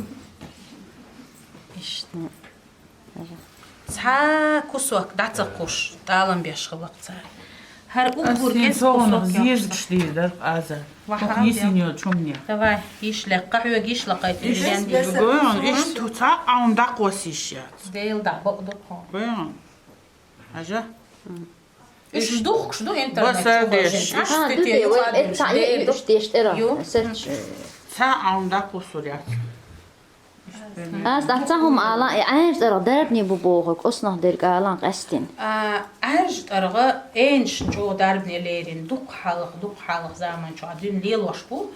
Иштта. Цхьа кусок дӀа ца кхуш, тӀалам беш хилла-кх цара. ХӀара уггар кӀезиг кусок зезагаш дийр дара-кх аза. Ваха йисина йолчу хӀумане. Давай, йиш лекха хьоьга, йиш лакхайта. Иш, иш ту цхьа Ӏавна дӀакхосса йиш яц. Дела дӀа бакъ ду-кх хьо. Хьажа? Иш духкуш ду интернет чу беш. Иш тетелла вай, ца ю, иш деш тӀера. Ца Ӏавна дӀакхуссур яц. Ас дӀа ца хӀума ала, и Ӏаьржа тӀаргӀа дарбане бу бохург, оцунах дерг алан къаьстина. А, Ӏаьржа тӀаргӀа, эйнаш чӀогӀа дарбане лерина, дукха хьалха, дукха хьалха заман чохь дуьйна лелош бу.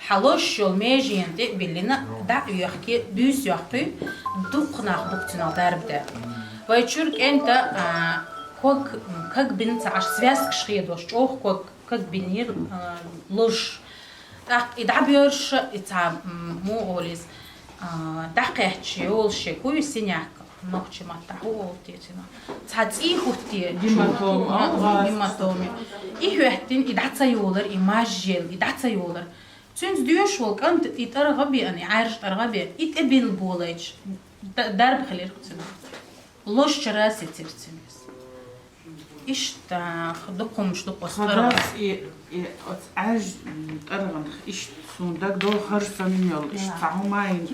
Хьалош йолу меженан тӀе а биллина, дӀа а йоьхке, буьйса йоккхуьйту, дукха нах бу-кх цунах дарба даьлла. Вай чуьра кӀентан, а, ког, ког бина ца Ӏаш, связкаш хедош, чӀогӀа ког, ког бинера, а, луш. ТӀаккха и дӀабоьрзуш, и цхьа, м, муха олу иза, а, дӀакхаьчча йолуш шеко ю синяк, нохчийн маттахь хӀун олу те цунах? Цхьа цӀий хӀуттий, гематома, гематома. И хӀоьттина, и дӀа ца йолар, и мажжел, и дӀа ца йолар. Цуьнца доьшуш волу кӀант и тӀаргӀа беана, и Ӏаьржа тӀаргӀа беана, и тӀе билла болайча, Д-, дарба хилира цуьнан. Лозчара сецира цуьнан. Иштта дукха хӀумаш ду-кх оцу тӀаргӀанах. Хадас и, и оцу Ӏаьржа тӀаргӀанах иштта суна дагадогӀу хӀара санна йолу, иштта цхьа хӀума йина.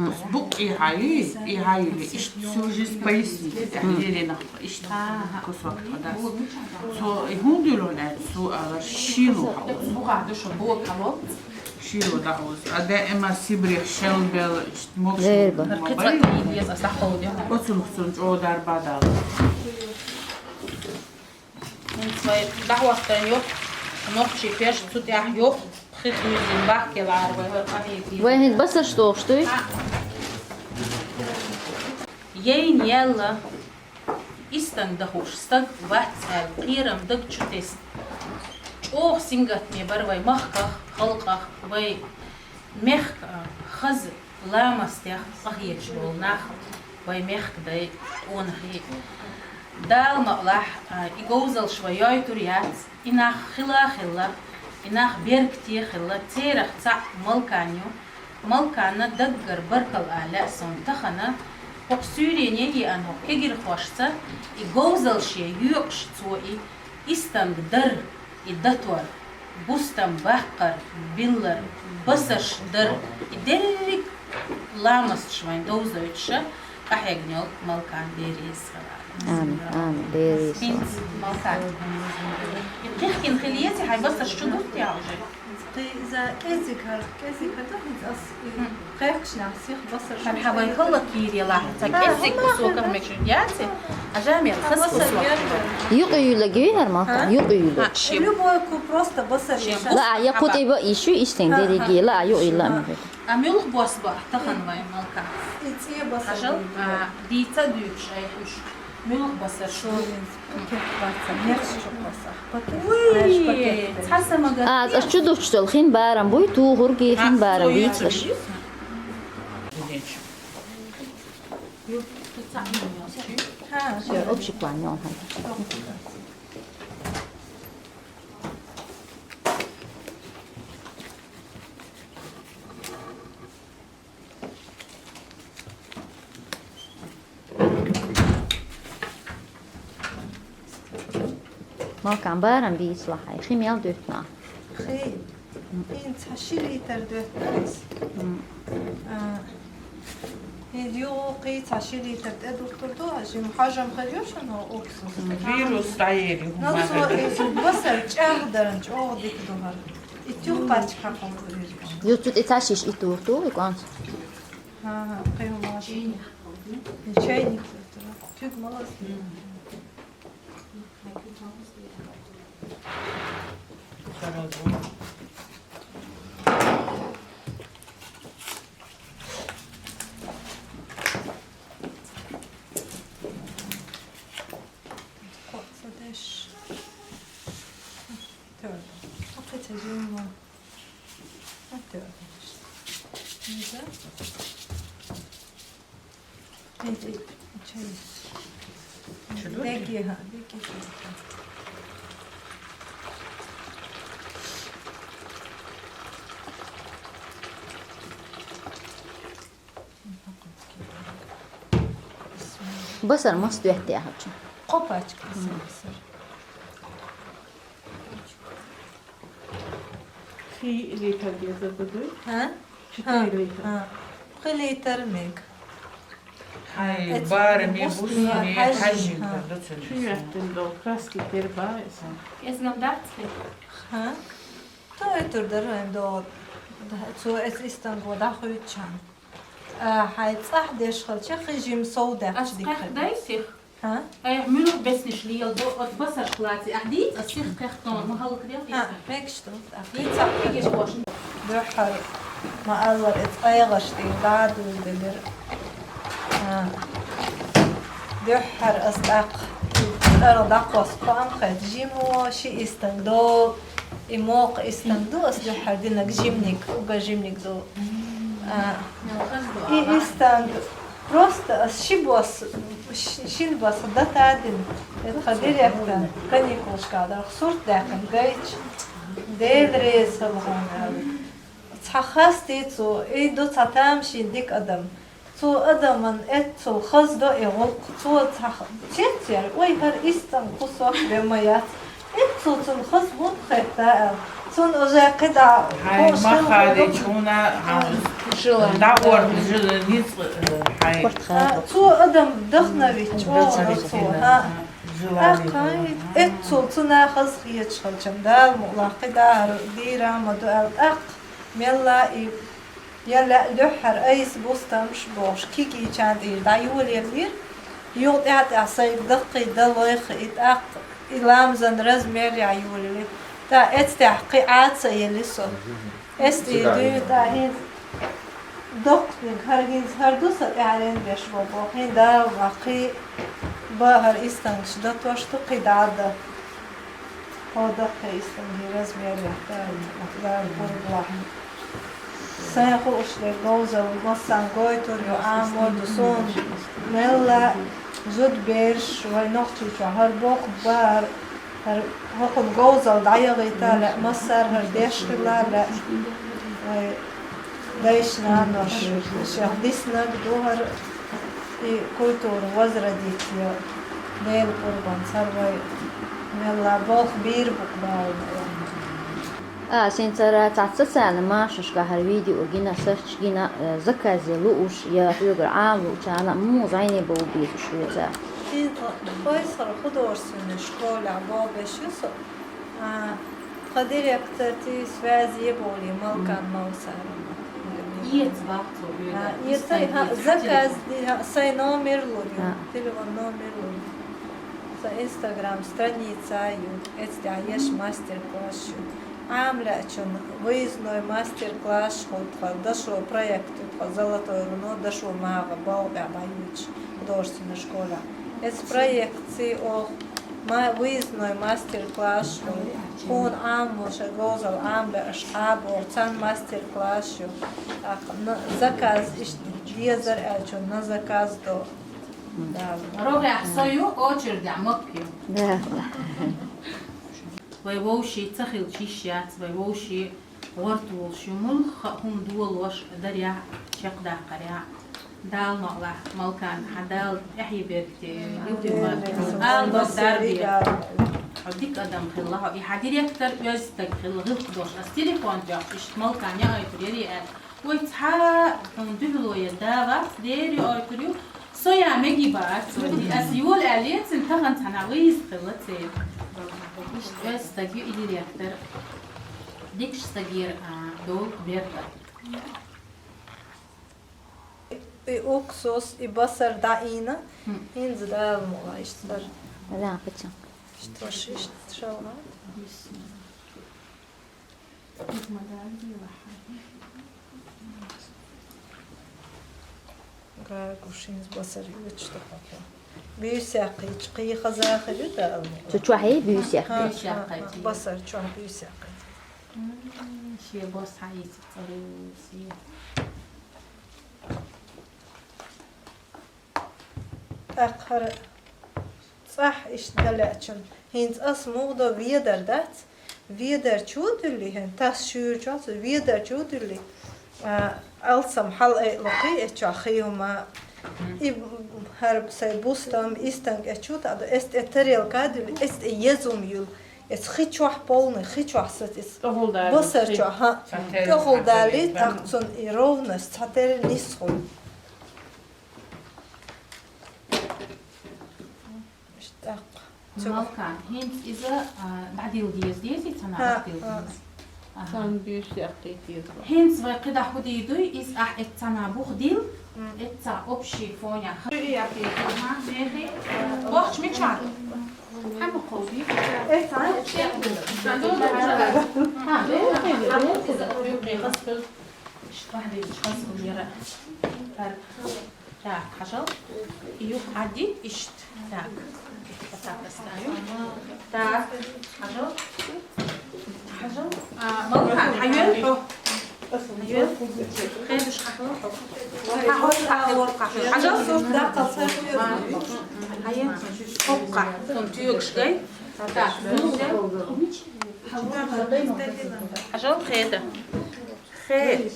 Оцу букъ тӀехьа ю, тӀехьа йилла, иштта сюжет поясни тӀехь лелийнарг, иштта кусок хадас. Цо и хӀунда дуьйлу аьлча, цо алар шийла хьаузу. Шийла дӀахьузу. А даима Сибрех шел бел иштта могуш Лерга. Ма бай. Оцунах цунна чӀогӀа дарба дала. ХӀинца вай дӀахӀоттийна ю, нохчийн пеш цу тӀехь ю, пхи хуьйзина бахкелара вай, вай къамелий. Вай хӀинца басарш дохуш дуй? Яйна яьлла, истан дахуш стаг вац аьлла, кхерам даг чу тесна. ЧӀогӀа сингаттаме бара вай махках, халкъах, вай мехкан хаза ламастех къахеташ болу нах, вай мехкан дай, къонахий. Дала мукъалахь, а, и говзалш вай йойтур яц, и нах хила а хилла, и нах беркате а хилла, церах цхьаъ Малкан ю. Малканна даггара баркалла ала лаьа суна тахана, хӀокху суьйрене а еана хӀокху кегирхошца, и говзалше йоькъуш цо и, истанг дар, и датор, бустам баккхар, биллар, басарш дар, и дерриг ламасташ вайн довзуьйтуш, къахьегна йолу Малкан Дела реза хила. Амин, амин, Дела реза. ХӀинца Малкан. И кхихкина хила еза, хьайн басарш чу дутту я уже? Кхин иза кӀезиг хӀара, кӀезиг хӀара ду, хӀинца ас и кхехкаш нах сих басар. ХӀара хьан вай хӀаллакйийр ялахь, ца кӀезиг кусок а мегаш яци, а жамел хас кусок. Юкъа юьллаг юй хӀара, Малкан? Юкъа юьллаг. Любой ку просто басар яша. Ла а, я кху тӀе ба ишуй, иштен дерриге, ла а, юкъа юьлла а мегаш. А муьлха бос бу тахана вай, Малкан? И цӀе басар. Хьажал, а, дийца а дуьйцуш айхьа уьш. Муьлха басар шу? Шолин. Пакет бац, нехаш чу кхосса. Пакет. Уй, цхьа самагат. А, ас чу дуччул хин барам буй, тухурги хин барам бийцаш. Всё, общий план, не он. Малкан, барам бийцалахь хьайн, хи мел дуьту нах? Хи, хӀинца цхьа ши литр дуьту ас. М. А, хӀинца юха кхин цхьа ши литр тӀедуттур ду, а жим хьожам хир ю шуна уксус? М, вирус дӀаери хӀума. Ну, цо иза басар чӀагӀдаран чӀогӀа дика ду хӀара. И тюх пачка хьакхалла вирус. Ю цу тӀе цхьа шиш и тур ду, и кӀонца? Ага, кхин хӀума. Чайник. Чайник. Куьг малас. Кхо ца деш. Тёрдо. Кхо ца жимма. А тёрдо. Нельзя? Иди, чай. Чулуки? Деги, ха, деги. Басар мас дуьтти ахьа чу? Кхо пачка. Мгм. Басар. Хи литр деза ду дуй? А? Четыре литра. А. Пхи литр мега. Хьайн барам бусни хьажжин ду цуьнан. Чу яттина долу краски тера баьса. Эс нам дац хи? Ха? То и тур дар вайн догӀу. Цо эс истанго дӀахуьйтучан. А, хьайн цӀахь деш хилча, хи жим сов даьккхича дика хир. Ас кхехкадай сих? Хьа? Айхьа муьлха бесниш леладо, оцу басарш лаций. Ахьа дийца, ас сих кхехкадо, ма хӀаллакдел. Хьа, мегаш ду. Дийца, кхехкадо. Дуьххьара, ма-аллара, иза къайгӀаш тӀера дӀа а дуьйлабелира. А, дуьххьара ас тӀаккха тӀара дӀакхосса кхоам хета, жимо ши истанг долу. И мокха истанг ду ас дуьххьара динарг жиманиг, уггар жиманиг ду. А, и истанг просто ас ши бос, ши-, шина бос дата а дина, тхан директорна каникулашкахь дара, сурт даьккхина гайча, Дела реза хила хьуна аьлла. Цхьа хастий цо, и ду цхьа тамашийна дика адам. Цу адаман эццул хаза до и гӀулакх, цо цхьа х-, чецъяр, вай хӀара истан кусок бен ма яц. Эццул цунна хаза хӀунда хетта аьлла. Цунна уже кхидӀа Хьай хууш хилла махалич хӀуна, хьан Желание. ДӀаорна жила ницкъ, э, хьай. А, цо адам вдохновить чӀоагӀа цо, а. ТӀаккха эццул цунна хаза хеташ хилчам Дала мукъалахь кхидӀа хӀара дийра ма ду аьлла тӀаккха мелла и Я лаьа дуьххьара айса бустамаш бохуш, кигичан тӀера дӀайолаеллера. Юха тӀаьхьа-тӀаьхьа сайга даккхий дан лойхи и тӀаккха, и ламазан размерехь йолаелли. ТӀаккха эццахь кхин Ӏа ца елли со. Эс тӀе дуьйна тӀаккха хӀинца доккханиг, хӀара хӀинца хӀара ду сан тӀаьхьарен беш бо боху, хӀинца Дала ма кхин бан хӀара истангаш датош ду, кхин дӀа а дан. Хьо даха истан размер яхтар, Дала гурбалахь. Сайн хууш дерг говзал массарна гойтур ю, Ӏамо ду суна. Мелла зудабераш вай Нохчийчохь хӀара боху баар, хӀара хӀокхунна говзал дӀаяхийта лаьа, массара хӀара деш хила лаьа. Вай Дайша-наноша шех диснарг ду хӀара и культура возродить йо. Делан къурбанца хӀара вай мелла болх бийр бу-кх Дала. А, синцара цхьацца царна машашка хӀара видео гина, сарч гина, э, заказе лууш, я хьоьгара Ӏама луучарна муха зӀене бовла безаш ву цара? Иза Хойсхара художественный школехь боху беш ю со. А, тхан директорти связи е бовлий Малкан Мовсара. Эца бах цо хьоьга. А, эцай, хьан, заказ ди, хьан, сайн номер лур ю, телефон номер лур ю. Сан Instagram страница ю, эццахь еш мастер-класс ю. Ӏама лаьачун выездной мастер-класс хуьлу тхан, дашо проект ю тхан, Золотой руно дашо магӀа бовла тӀехь дӀаюьйтуш художественный школехь. Эцу проекций оха Ма-, выездной мастер-класс ю. Хьуна Ӏаммо шайн говзал Ӏамбеа аша Ӏабоху, царна мастер-класс ю. ТӀаккха на-, заказ иштта дезар аьллачун на заказ до. Да. РогӀехь со ю, очередехь Макка ю. Да. Вай вовший ца хилча йиш яц, вай вовший гӀорта волуш ю, муьлхха а хӀума долош дарехь, чекхдаккхарехь. Дала мукъалахь, Малкан, хьан Дала тӀаьхье беркате, юххе ала дог дарбе. Хьо дика адам хилла, хьо и хьан директор оьзда стаг хилла, гӀиллакх долуш. Ас телефон тоьхча, иштта Малкан яойтур яри аьлла. Вай цхьа а хьуна дуьхьало я да вац, дера яойтур ю. Со я меги бац, вай ди ас йола аьлла, цуьнан тахана цхьана выезд хилла церан. Иштта оьзда стаг ю и директор. Дикачу стагера, а, долу беркат. И уксус, и басар дӀаийна, хӀинца Дала мукъалахь иштта дара. Лампочка. Иштта ваша, иштта шалгӀа. Гагуш хӀинца басар оьцуш ду хьо. Буьйса яьккхича, кхин хаза хир ю Дала мукъалахь. Цу чохь буьйса яьккхича? Ха, ха, ха, басар чохь буьйса яьккхича. М, шен бос хьаийцира цӀару се. ТӀаккха хӀара цӀахь иштта дан лаьачун. ХӀинца ас муха до, ведар дац? Ведар чу а дуьллий хӀун, тас шуьйра чохь а, ведар чу а дуьллий. А, алсам хьала айалукхий, эцу чохь хи хӀума. И хӀара сайн бустам, истанг эцу чу а таӀадо, эс тӀе тарелка а дуьллий, эс тӀе езум юл. Эс хи чохь полный, хи чохь сац эс. ТӀехула далийта басар чохь, хӀа. ТӀехула далийта, тӀаккха цунна и ровность цхьатерра нисхуй. Иштта тӀаккха. Малкан, хӀинца иза, а, дӀадилла деза, дезий, цхьана дӀадилла деза? Аха. Цхьана буьйса яккхийта деза. ХӀинца вай кхидӀа хӀу дийр ду, иза ахь эццахь бух дилла, эццахь общий фонехь. Ма, нехий, бохча мичахь? Хьан ма кховдий? Эццахь? Ха, иза хаза хир яра. Так, хьажал. Юха Ӏаддит иштта. Так. Так, оставим. Так, хьажал. Хьажал. А, Малкан, хьайоьлла хьо. Хьайоьлла. Хедуш хьахьо хьо. Хьахьо, хьахьо, хьахьо. Хьажал. Хьайоьлла. Хьо кхахь. Цунна туьйгаш гай. Так, ну, хьажал хеда. Хе.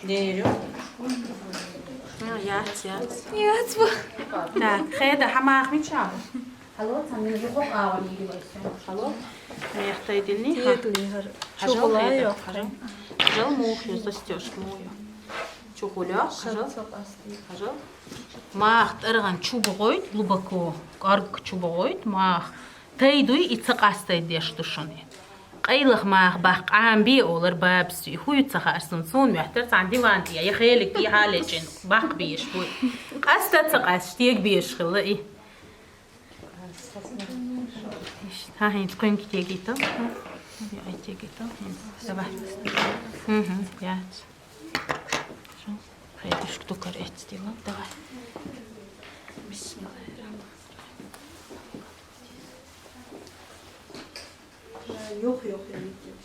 Дерю. Ну, яц, яц. Яц бу. Так, хеда, хьа мах мича? Хало, цан мин жо хо ава иди вайса. Хало. Мехтай дини. Тиет лихар. Хажал Чугулай хеда, ёх. Хажал. Хажал мух ю, застёжка мух ю. Чухуля, хажал. Шарцо пасти. Хажал. Мах тӀаргӀан чубугӀойт глубоко, кӀарг чубугӀойт мах. Тайдуй и ца къастай деш ду шуни. Къайлах мах бах къамби олар бабси, хуй ца харсун сун мехтар цан диван тия, я хелик тия халечен бах беш хуй. Къаста ца къас, тиег беш хила и. Ишт, ха, хин, куинг тиег ито. Я, ай тиег ито. Хин, давай. Мгм, я. Шо? Хай, ишк тукар эцтила, давай. Бисмиллахир-рахманир-рахим. Юх, юх, я, юх, юх.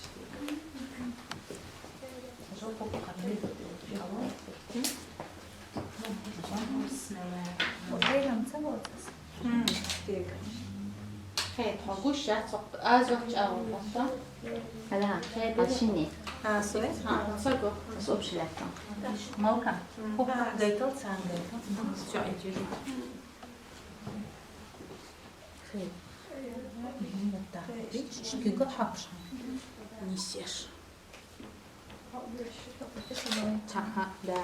Бисмиллахир. М, тиег. Хет, хо гуш шат сок, аз вак чаву, хо. Ала, хет, ал шини. А, сой? А, сой го. Сой общий лятон. Малка. Хо гайтал, цан гайтал. Всё, иди. Хет. Видишь, кига хапша. Несешь. Цаха, да.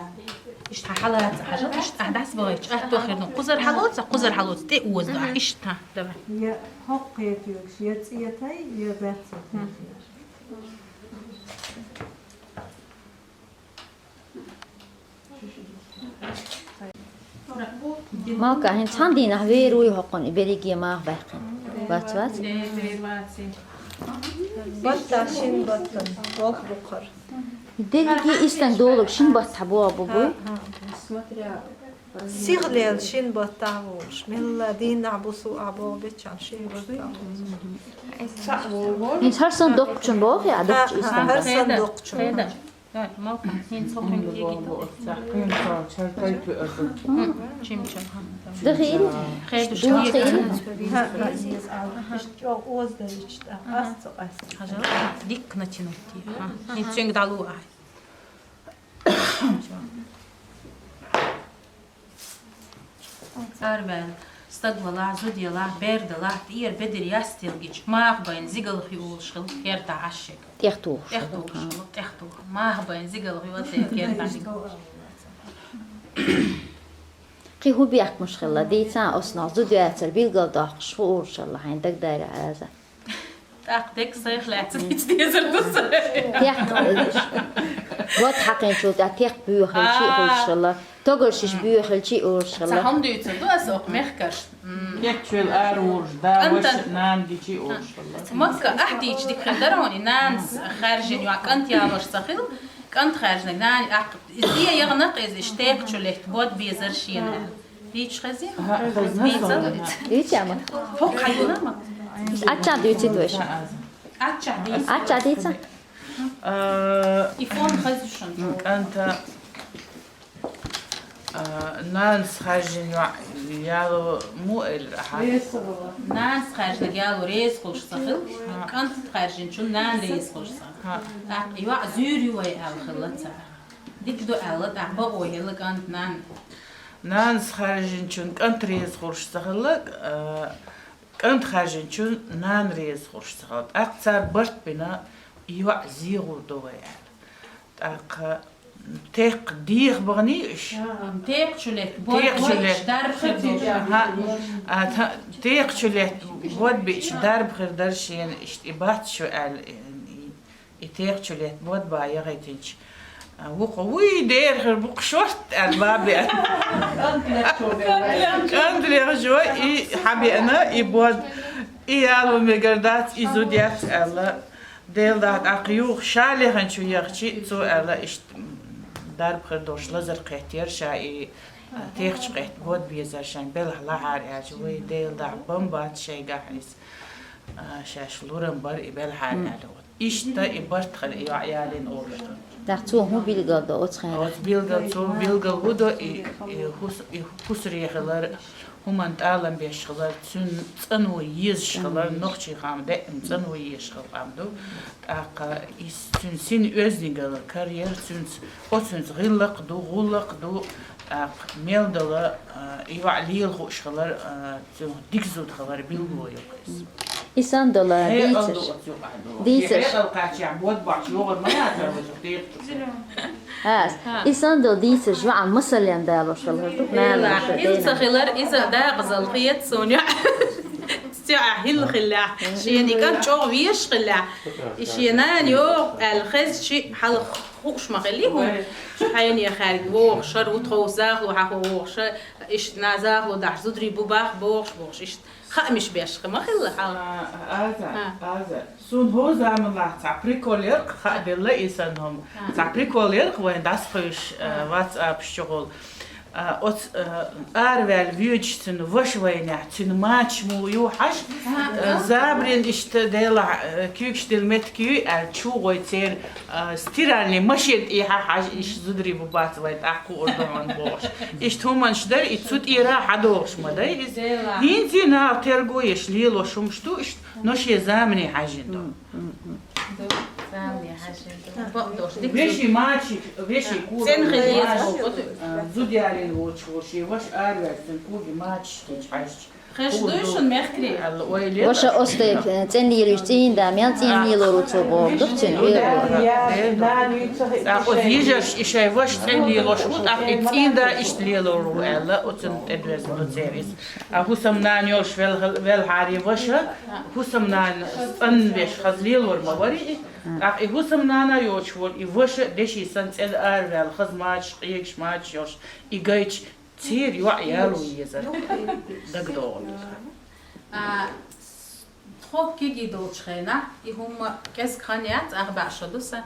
Ишта хьалаца хьажал, ишта дас бой, чат тохирну. Кузар хьалоца, кузар хьалоца, те уозда. Ишта, давай. Я хоккет юкс, я цетай, я бацет. Малка, хин цан дийнахь вер вуй хӀокхун, и берриге мах баьккхина. Вац, вац? Батта шин баттан, болх бухар. Берриге истан долуг шин батта бу, бу, буй? Сиглел шин батта волуш, мелла дийнахь бусу а бо бечан шин батта. Хин хӀар сан доккхучун боху, я доккхучу истан? ХӀар сан доккхучун. Хеда. Ой, Малка, хин цо хин кегита. Чим-чим, ха. Да хин? Хедуш. Ду хин? Ха, ха. Чо оз да ичта. Ас цо ас. Хажал. Дик натянуть. Ха. Хин цинг далу ай. Арвел, стаг валахь, зуда ялахь, бер далахь, тӀера бедира ястелгича, мах байна зигалхи улуш хила, керта Ӏашшег. ТӀехтухуш. ТӀехтухуш хила, тӀехтух. Мах байна зигалхи ва те керта. Кхин хӀу бехкамаш хилла, дийцан оснах зуда яцар билгал доккхуш, хӀу улуш хилла, хьайн дагадара Ӏаза. ТӀаккха декъ сайх лаьцна ницкъ дезар ду са. Текх, вот хьакхинчул тӀаьхьа текх боьхалчи а хуьлуш хилла. Тогаршиш боьхалчи а уьлуш хилла. Ца хӀама дуьйцур ду аса окху мехкарш. М. Кечвелла ара вуьйлуш, да, ваша, нана гичи а уьлуш хилла. Макка, ахь дийча дика хир дара хьуна, и нанас хаьржина йоӀ кӀант ялош ца хилла, кӀант хаьржинарг нана, ахь, иза е ягӀнакх иза, иштта текхачу летта бод безар шена. Дийча хезий? Ага, хезна. Дийца? Дийца, ма. ХӀокху хьайна, ма. Ачча дийцит вайша. Ачча дийца. Ачча дийца? А, и фон хезна шуна. КӀанта, а, нанас хаьржина йоӀ яло му элира хьан? Нанас хаьржинарг яло реза хуьлуш ца хилла, кӀант хаьржинчун нана реза хуьлуш ца хилла. ТӀаккха йоӀ зуьйр ю вай аьлла хилла цара. Дика ду аьлла, тӀаккха бакъо хилла кӀант нана. Нанас хаьржинчун кӀант реза хуьлуш ца хилла, а, кӀант хаьржинчун нана реза хуьлуш ца хилла. ТӀаккха цара барт бина, и йоӀ зегӀур ду вай аьлла. ТӀаккха текх деха баханий уьш? Текхачу летта бод биъча дарба хир ду. Ага. А, та-, текхачу летта бод биъча дарба хир дара шена иштта, и бац шу аьлла, и, и И текхачу летта бод бан яхийтинчу, а, вукхо, вуй, дера хир бу-кх шорта, аьлла, бан беана. КӀант лехаш вай, и хьан беана, и бод, и яло мегар дац, и зуда яц, аьлла. Дела дахьа тӀаккха юха ша леханчу яхчи, цо аьлла, иштта, м, дарба хир долуш лазар кхеттера ша, и, а, текхачу кхетта бод безар шайн белахь лахьара аьлча, вай, Дела дахьа, бан бац шайгахь иза. А, шаьш лурам бара и белахьара аьлла. Иштта и барт хир и йоӀ ялийна олуш ду. ТӀаккха цо хӀун билгал до оцу хенахь? Оцу билгал, цо билгал хӀун до, и, и хӀус-, и хӀусаре хилар, хӀуманна тӀалам беш хилар, цуьнан цӀано езаш хилар, нохчийн хаам даима цӀано езаш хилла къам ду. ТӀаккха иза цуьнан син оьздангалла, карьера цуьнца, оцуьнца гӀиллакх ду, гӀуллакх ду, тӀаккха мел дала, а, и йоӀ лела хууш хилар, а, цуьнан дика зуда хилар билгало ю-кх иза. И санна долу дийцарш. Дийцарш. Хьекъал кхаччехь бод бахьаш йогӀур ма яцара вайша декъа. Ас. И санна долу дийцарш йоӀан масаллин далош хилар ду. Нана, хӀилла ца хилар, иза дакъазалла хета суна йоӀ. Цуьа хӀилла хилла. Шена и кӀант чӀогӀа везаш хилла. И шен нана йогӀу аьлла хезча хьалха хууш ма хилли хӀума. Хьайне хаьрга вогӀуш, шар ву тховса захало хьахо вогӀуш, иштта на захало дахьаш зударий бу бах бохуш, бохуш, иштта. Хаамаш беш хи ма хилла хьалха. А, Аза, Аза. Суна хӀо заманахь цхьа прикол яра-кх, хааделла и санна хӀума. Цхьа прикол яра-кх вайн дӀасакхуьйсуш, а, WhatsApp-аш чухула. А, оцу, а, араваьлла воьдуш цуьнан ваша вайнехь, цуьнан мачаш муха ю хьажа, а, забарийн иштта делахь, а, куьйгаш дилла меттиг юй аьлла, чу гӀой церан, а, стиральный машен тӀехьа хьажа, иштта зударий бу бац вайн тӀаккха хуур ду хьуна бохуш. Иштта хӀуманаш дара, и цу тӀера хьадогӀуш ма дай иза. ХӀинца наха терго еш лелош хӀумаш ду, иштта, но шен замане хьаьжжина ду. Ду, замане хьаьжжина ду. Бакъдош, дика. Вешин мачаш, вешин кура. ЦӀена хила еза мачаш, боху ду. А, зуда ялийна волчу волу шен ваша араваьлла, цуьнан кугий мачаш хилча хьаьжча. Хезаш дуй шуна мехкарий? Аьлла, ой, ле. Ваша оцу тайпа, э, цӀена лелийча цӀийнда, мел цӀийна лелор ву цо боху ду цуьнан оьгӀазло. ТӀаккха оцу йижарша и шайн ваша цӀена лелош ву, тӀаккха и цӀийнда иштта лелор ву аьлла, оцунна тӀедоьзна ду церан иза. А хӀусамнана йолуш вел-, велхьара и ваша, хӀусамнана цӀанвеш хаза лелор ма вара и. ТӀаккха и хӀусамнана йоцуш волу и ваша деши санна цӀена араваьлла, хаза мачаш, къегаш мачаш йолуш, и гайча, церан йоӀ яло езара дагадогӀу. А, тхо кегий долчу хенахь, и хӀумма кӀезиг хан яц, ах баьӀша ду сан.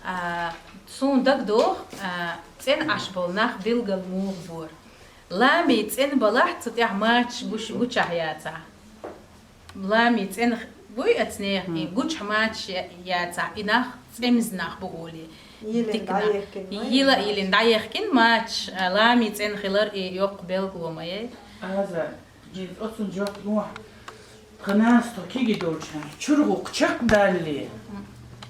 А, суна дагадогӀу, а, цӀена Ӏаш болу нах билггал муха бора. Ламий цӀена балахь, цу тӀехь мачаш гуш-, гучахь яцахь. Ламий цӀена буй оцу нехан, и гучахь мачаш я-, яцахь, и нах цӀемза нах бу олий. Йилина дӀаехкина ма ю. Йила а йилина дӀаехкина мачаш, а, ламий цӀена хилар и йоккха билгало ма яй. Аза, иза оцунна жоп лохьа. Тхан нанас тхо кегий долчу хенахь, чуьра гӀуллакх чекхдаллале,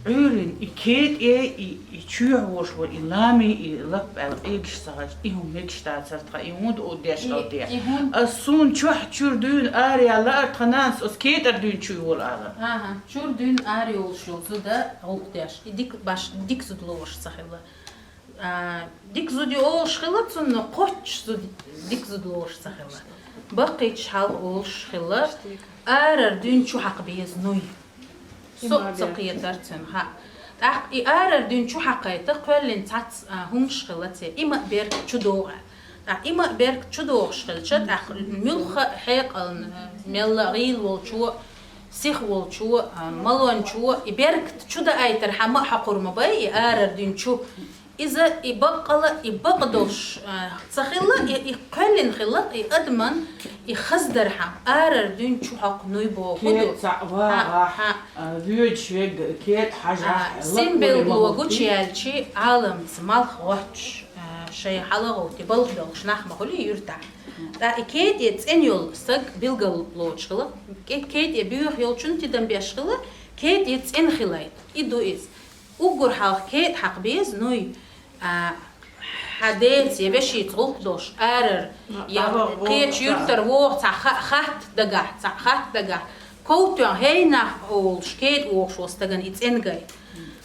Ӏуьйранна и кетӀе, и, и чоьхьа волуш волу, и ламий, и лап аьлла къегаш ца хилча, и хӀума мегаш дацара тхан, и хӀунда а деш хила техьа. Ас суна чохь чуьра дуьйна ара яьлла лаьара тхан нанас, ас кетӀара дуьйна чу йолу ала. Аха, чуьра дуьйна ара йолуш йолу зуда гӀуллакх деш, и дика баш, дика зуда лоруш ца хилла. А, дика зуда ю олуш хилла цунна, кхоччуш зуда, дика зуда лоруш ца хилла. Баккхийчу хьалха олуш хилла, арара дуьйна чу хьакха беза нуй. Со а ца кхетара цуьнан, хаа. ТӀаккха и арара дуьйна чу хьакхайта, кхоьллина цхьацца, а, хӀумаш хилла церан. Има а беркат чу догӀа. ТӀаккха има а беркат чу догӀуш хилча, тӀаккха муьлхха а хьекъална, мелла а гӀийла волчо, сиха волчо, а, малончо, и беркат чу даийтархьама а хьокхур ма бай, и арара дуьйна чу. Иза и баккъала, и бакъ долуш, а, ца хилла, и, и кхоьллина хилла, и адаман, и хаздархьама, арара дуьйна чу хьокху нуй боху ду. Кед цхьаъ вагӀахь, хьа, хьа. А, воьдуш верг кед хьажахь, а, лакхе син билгало гучуяьлчи, Ӏаламца малх гӀоттуш, а, шайн хьалагӀовтти балха белхаш нах ма хуьлий юьртахь. ТӀаккха и кетӀе цӀена йолу стаг билгал лоцуш хилла, ке-, кетӀе боьха йолчун тидам беш хилла, кетӀе цӀена хилайта. И ду иза. Уггар хьалха кетӀа хьакха беза нуй, а, хьан деца я вешица гӀуллакх долуш, арара, я кхечу юьртара вогӀу цхьа ха-, хатта дагахь, цхьа хатта дагахь, ков тоьхна хӀейнах олуш, кетӀа вогӀуш волу стагана и цӀена гайта.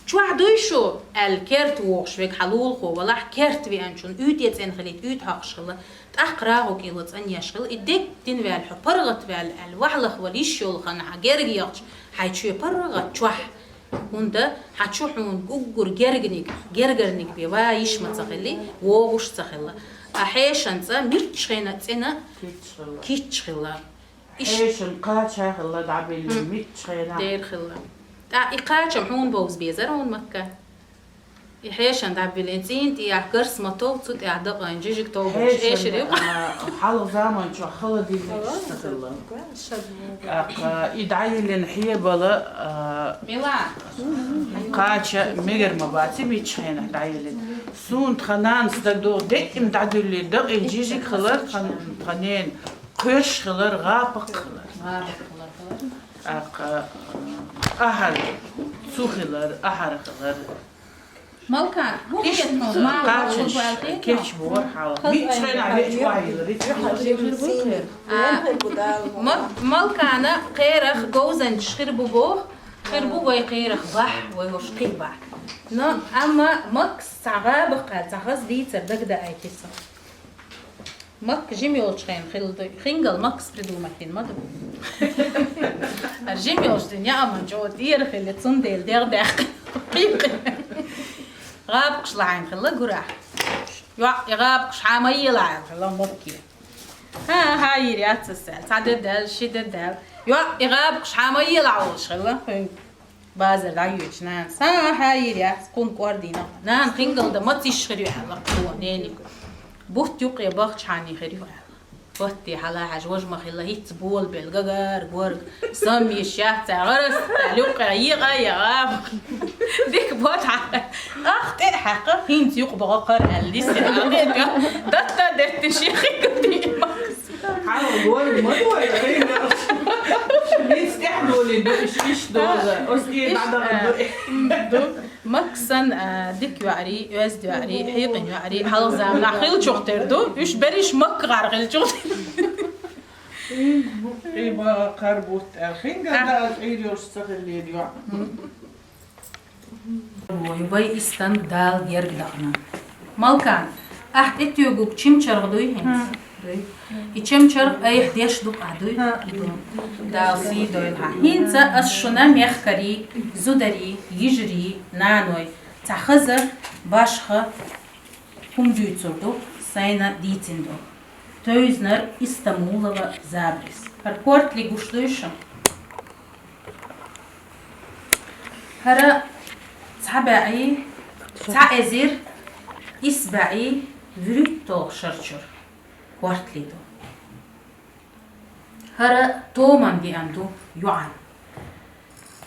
Чохь дуй шу, аьлла, керта вогӀуш верг хьан лулахо валахь, керта веанчунна уьйтӀе цӀена хилийта, уьйтӀа хьокхуш хилла, тӀаккха рагӀу кӀела цӀанъеш хилла, и дегга дина ваьлла хьо, паргӀат ваьлла аьлла, ваьхьалха вала йиш йолу хан хьан герга яхча, хьайн чоь паргӀат чохь. ХӀунда хьан чу хьуна уггар герганиг, гергарниг бен ва йиш ма ца хилли, вогӀуш ца хилла. А хьешан цӀа муьлххачу хенахь цӀена кийча хилла. Кийча хилла. Иш- Хьешан кхача хилла дӀабиллина муьлххачу хенахь. Дера хилла. ТӀаккха и кхачам хьуна бовза безара хьуна, Макка? И хьешан дӀабиллина цӀийнан тӀехь гарс ма тов, цу тӀехь дакъан жижиг тов болуш эшар ю. Хьешан, а, хьалха заман чохь холодильник ца хилла. ТӀаккха и дӀайиллина хьебала, а, кхача мегар ма бац, и мичча хенахь дӀайиллина. Суна тхан нанас дагадогӀу, деккъа дӀадуьллий, дакъа и жижиг хилар, тхан, тхан ненан кхоьрш хилар, гӀапакх хилар. ТӀаккха, а, ахьар, цу хилар, ахьар хилар. Малкан, хӀун хеташ, кхачанаш кечбора хьалха. Мичча хенахь веача ваьлла, рицкъ. А, Ма-, Малкана кхерах говзанчаш хир бу боху, хир бу вай кхерах бахь, вай хӀорш кхин бахь. Но, амма Макс цхьа гӀабакх, цхьа хаза дийцар дагадоуьйтура цо. Макка жима йолчу хенахь хилла ду. Хингал Маккас придумать дина ма ду. Ара жима йолчу дийнахь яа ма чӀогӀа тӀера хилла, цундела дегӀ даьккхина. Кхин-кхин. ГӀабакхаш лахьийна хилла гурахь. ЙоӀ, и гӀабакхаш хьан ма елахь аьлла хилла Макке. ХӀан, хьан йийр яц аса аьлла. Цхьа де даьлла, ши де даьлла. ЙоӀ, и гӀабакхаш хьан ма елахь олуш хилла. Базар дӀайоьдуш нанас. Сан хьан йийр яц, кхунна кӀордийна. Нана хингал дан маца йиш хир ю аьлла, кхо нениг. Бутт юккъе бахча хьаний хир ю аьлла. Батте хьала хьаьжа, важа ма хилла, хӀинцца болабелла, гагар, горга, сам йиш яц, гӀарас, аьлла, юккъе екъа, екъа. Дика бот хьан. Ах, тӀе а хьаькха, хӀинца юкъа боху кхара аьлла, дисина. Датта деттина шен хингал дийна Макс. Хьан гой ма дой, хингал. Мис тӀехь долий ду, иш, иш доза. Оцу тӀе дӀадахана ду. Ду. Максан, а, дика йоӀарий, оьзда йоӀарий, хьекъина йоӀарий, хьалха заманахь хиллачух тера ду, уьш берриш Маккахьара хиллачух тера. Ма кхара бутт аьлла. Хингал дан аса Ӏийр йолуш ца хиллера йоӀ. Вай, вай истанг Дала герга дахана. Малкан, ахь тӀетоьгург чимчаргӀа дуй хӀинца? Дуй. И чимчаргӀа айхьа деш ду-кх ахь, дуй? Ду. Дала сий дойла хьан. ХӀинца ас шуна мехкарий, зударий, йижарий, наной, цхьа хаза, башха хӀума дуьйцур ду, сайна дийцина ду. Тевзинарг Истамулова Забрис. ХӀара кортли гуш дуй шуна? ХӀара цхьа бӀе, цхьа эзар исс бӀе вуьрхӀитталгӀа шарчура кортли ду. ХӀара томан деана ду йоӀан.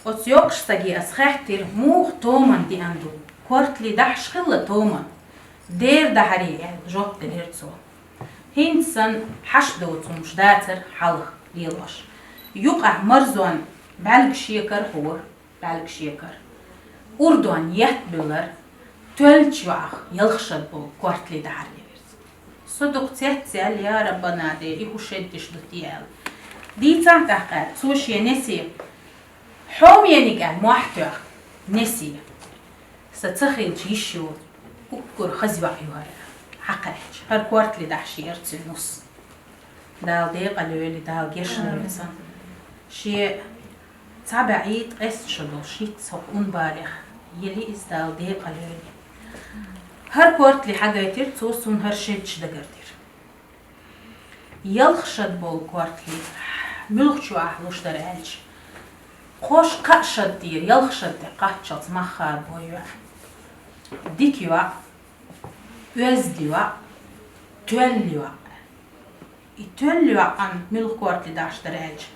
Оцу йоккхачу стаге ас хаьттира, муха томан деана ду? Кортли дахьаш хилла томан? Дера дахьарий, аьлла, жоп делира цо. ХӀинца санна хьашт доцу хӀумаш дацара хьалха лелош. Юкъахь марзонан бӀаьлгаш екара хӀора, бӀаьлгаш екара. Урдонан етт буьллара, тоьллачу йоӀах ялх шад болу кортли дахьар делира цо. Со дукха цецъяьлла, я Раббана де, и хӀун шеддаш ду те аьлла. Дийцахь тӀаккха, цо шен несе, хьомениг аьлла, мохь тоьхна, несе. Сан ца хилча йиш йолу, уггар хаза йоӀ ю хӀара, хьакхаьчча. ХӀара кортли дахьаш яра цуьнан нус. Дала декъала йойла, Дала гечдойла цунна. Шен цхьа бӀе ткъесна шо долуш хӀинца хӀокху унбалех йили иза, Дала декъала йойла. ХӀара кортли хьагайтира цо суна, хӀара шеддаш дагардира. Ялх шад болу кортли муьлхачу ахь луш дара аьлча, кхош-кхаа шад тӀера, ялх шад тӀе кхаччалц мах хадабо йоӀ. Дика йоӀ, оьзда йоӀ, тоьлла йоӀ. И тоьлла йоӀан муьлха кортли дахьаш дара аьлча,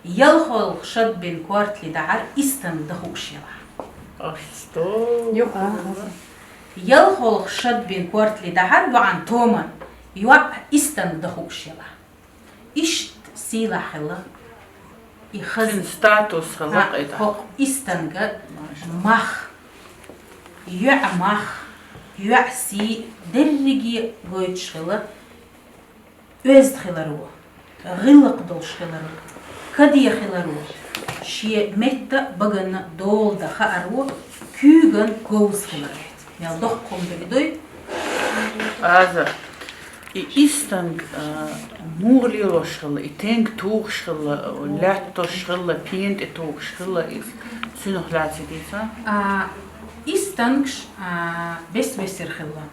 ялхолгӀа шад бина кортли дахьар истанг дан хууш елахь. Ах, сто. АллахӀ. АллахӀ. ЙалхолгӀа шад бина кортли дахьар йоӀан томан, йоӀ истанг дан хууш елахь. Иштта сийлахь хилла и хаза. Цуьнан статус хилла. ХӀаъ, кхетахь. ХӀокху истанга мах, йоьӀан мах, йоьӀан сий дерриге гойтуш хилла. Оьзда хиларо, гӀиллакх долуш хиларо, каде хиларо, шен метта а, баганна а дола дан хааро, куьйган говза хиларо. Мел доккха хӀума дерг дуй? Аза, и истанг, а, муха лелош хилла, и тенга тухуш хилла, лаьтташ хилла, пена тӀе тухуш хилла иза. Цуьнах лаьцна дийца? А, истангаш, а, бес-бесара хилла.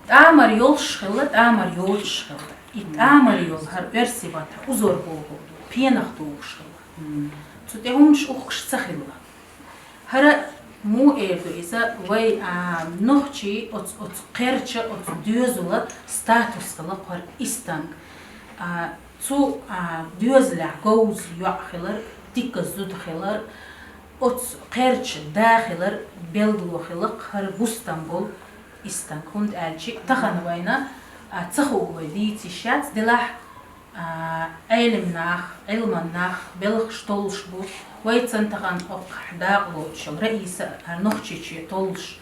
ТӀамар йолуш хилла, тӀамар йоцуш хилла. И тӀамар йолу хӀара оьрсийн баттахь узор бохург ду, пенах тухуш хилла. Цу тӀе хӀуманаш ухкуш ца хилла. ХӀара Муха эр ду иза, вай, а, нохчий оцу, оцу кхерча, оцу доьзала статус хила кхара истанг. А, цу, а, доьзалехь говза йоӀ хилар, дика зуда хилар, оцу кхерча да хилар, белгало хила кхара бустам болу истанг. ХӀунда аьлча тахана вайна, а, ца хуу вай дийца йиш яц, делахь, а, Ӏелим нах, Ӏилман нах белхаш толлуш бу. Вайцан тахана оккхахь дакъа лоцуш йолу Раиса а Нохчийчоь толлуш,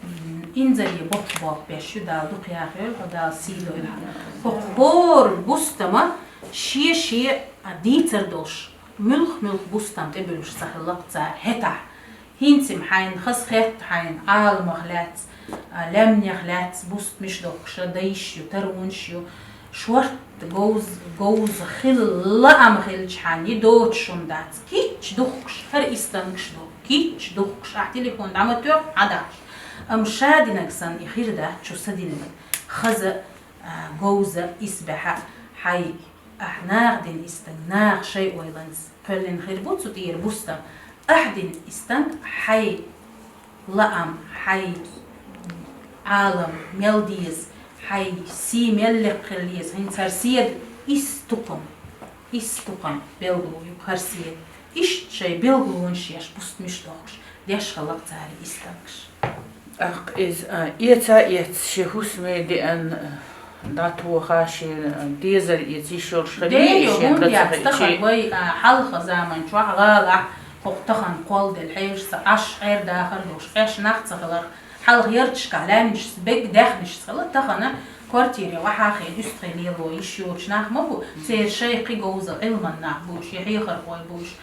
м, инзаре боккха болх беш ю, Дала дукха яхайойла хьо, Дала сий дойла хьан. ХӀокху хӀора бустама шен-шен, а, дийцар долуш, муьлх-муьлх бустам тӀебуьллуш ца хилла-кх цара хӀетахь. ХӀинца-м хьайна хазахетта хьайна Ӏаламах лаьцна, а, лаьмнех лаьцна бустамаш дохкуш, дайш ю, таронаш ю. Шорта говза, говза хила лаам хилча хьайна, и доцуш хӀума дац. Кийча духкуш, хӀара истангаш ду. Кийча духкуш, ахь телефон дӀа ма тоьхна, хьан дахьаш. Амма ша динарг санна и хир дац, чу са динарг. Хаза, а, говза, исбаьхьа, хьай, ахь наха дина истанг, наха шайн ойланца кхоьллина хир бу цу тӀера бустам. Ахь дина истанг хьай лаам, хьай Ӏалам мел деза, хьай сий мел лекха хила еза, хӀинца хӀара седа исс тукхам, исс тукхам белгало ю хӀара седа. Иштта шайн билгалонаш еш, бустамаш дохкуш, деш хилла-кх цара и истангаш. ТӀаккха иза, а, эца а эцна, шен хӀусаме деана, а, дӀатоха, шен, а, дезар эца йиш йолуш хилла, Дера йо, шен хӀунда яц, тахана вай, а, хьалха заман чохь гӀалахь хӀокху тахана кхолладелла хьешашца Ӏаш, Ӏер дахар долуш, Ӏеш нах ца хиларх, хьалха ярташкахь лаьмнашца, бегга даьхнашца хилла, тахана квартире охьахиъна, уьстагӀий лело йиш йоцуш нах ма бу, церан шайн кхин говза Ӏилман нах бу уьш, я хьехархой бу уьш.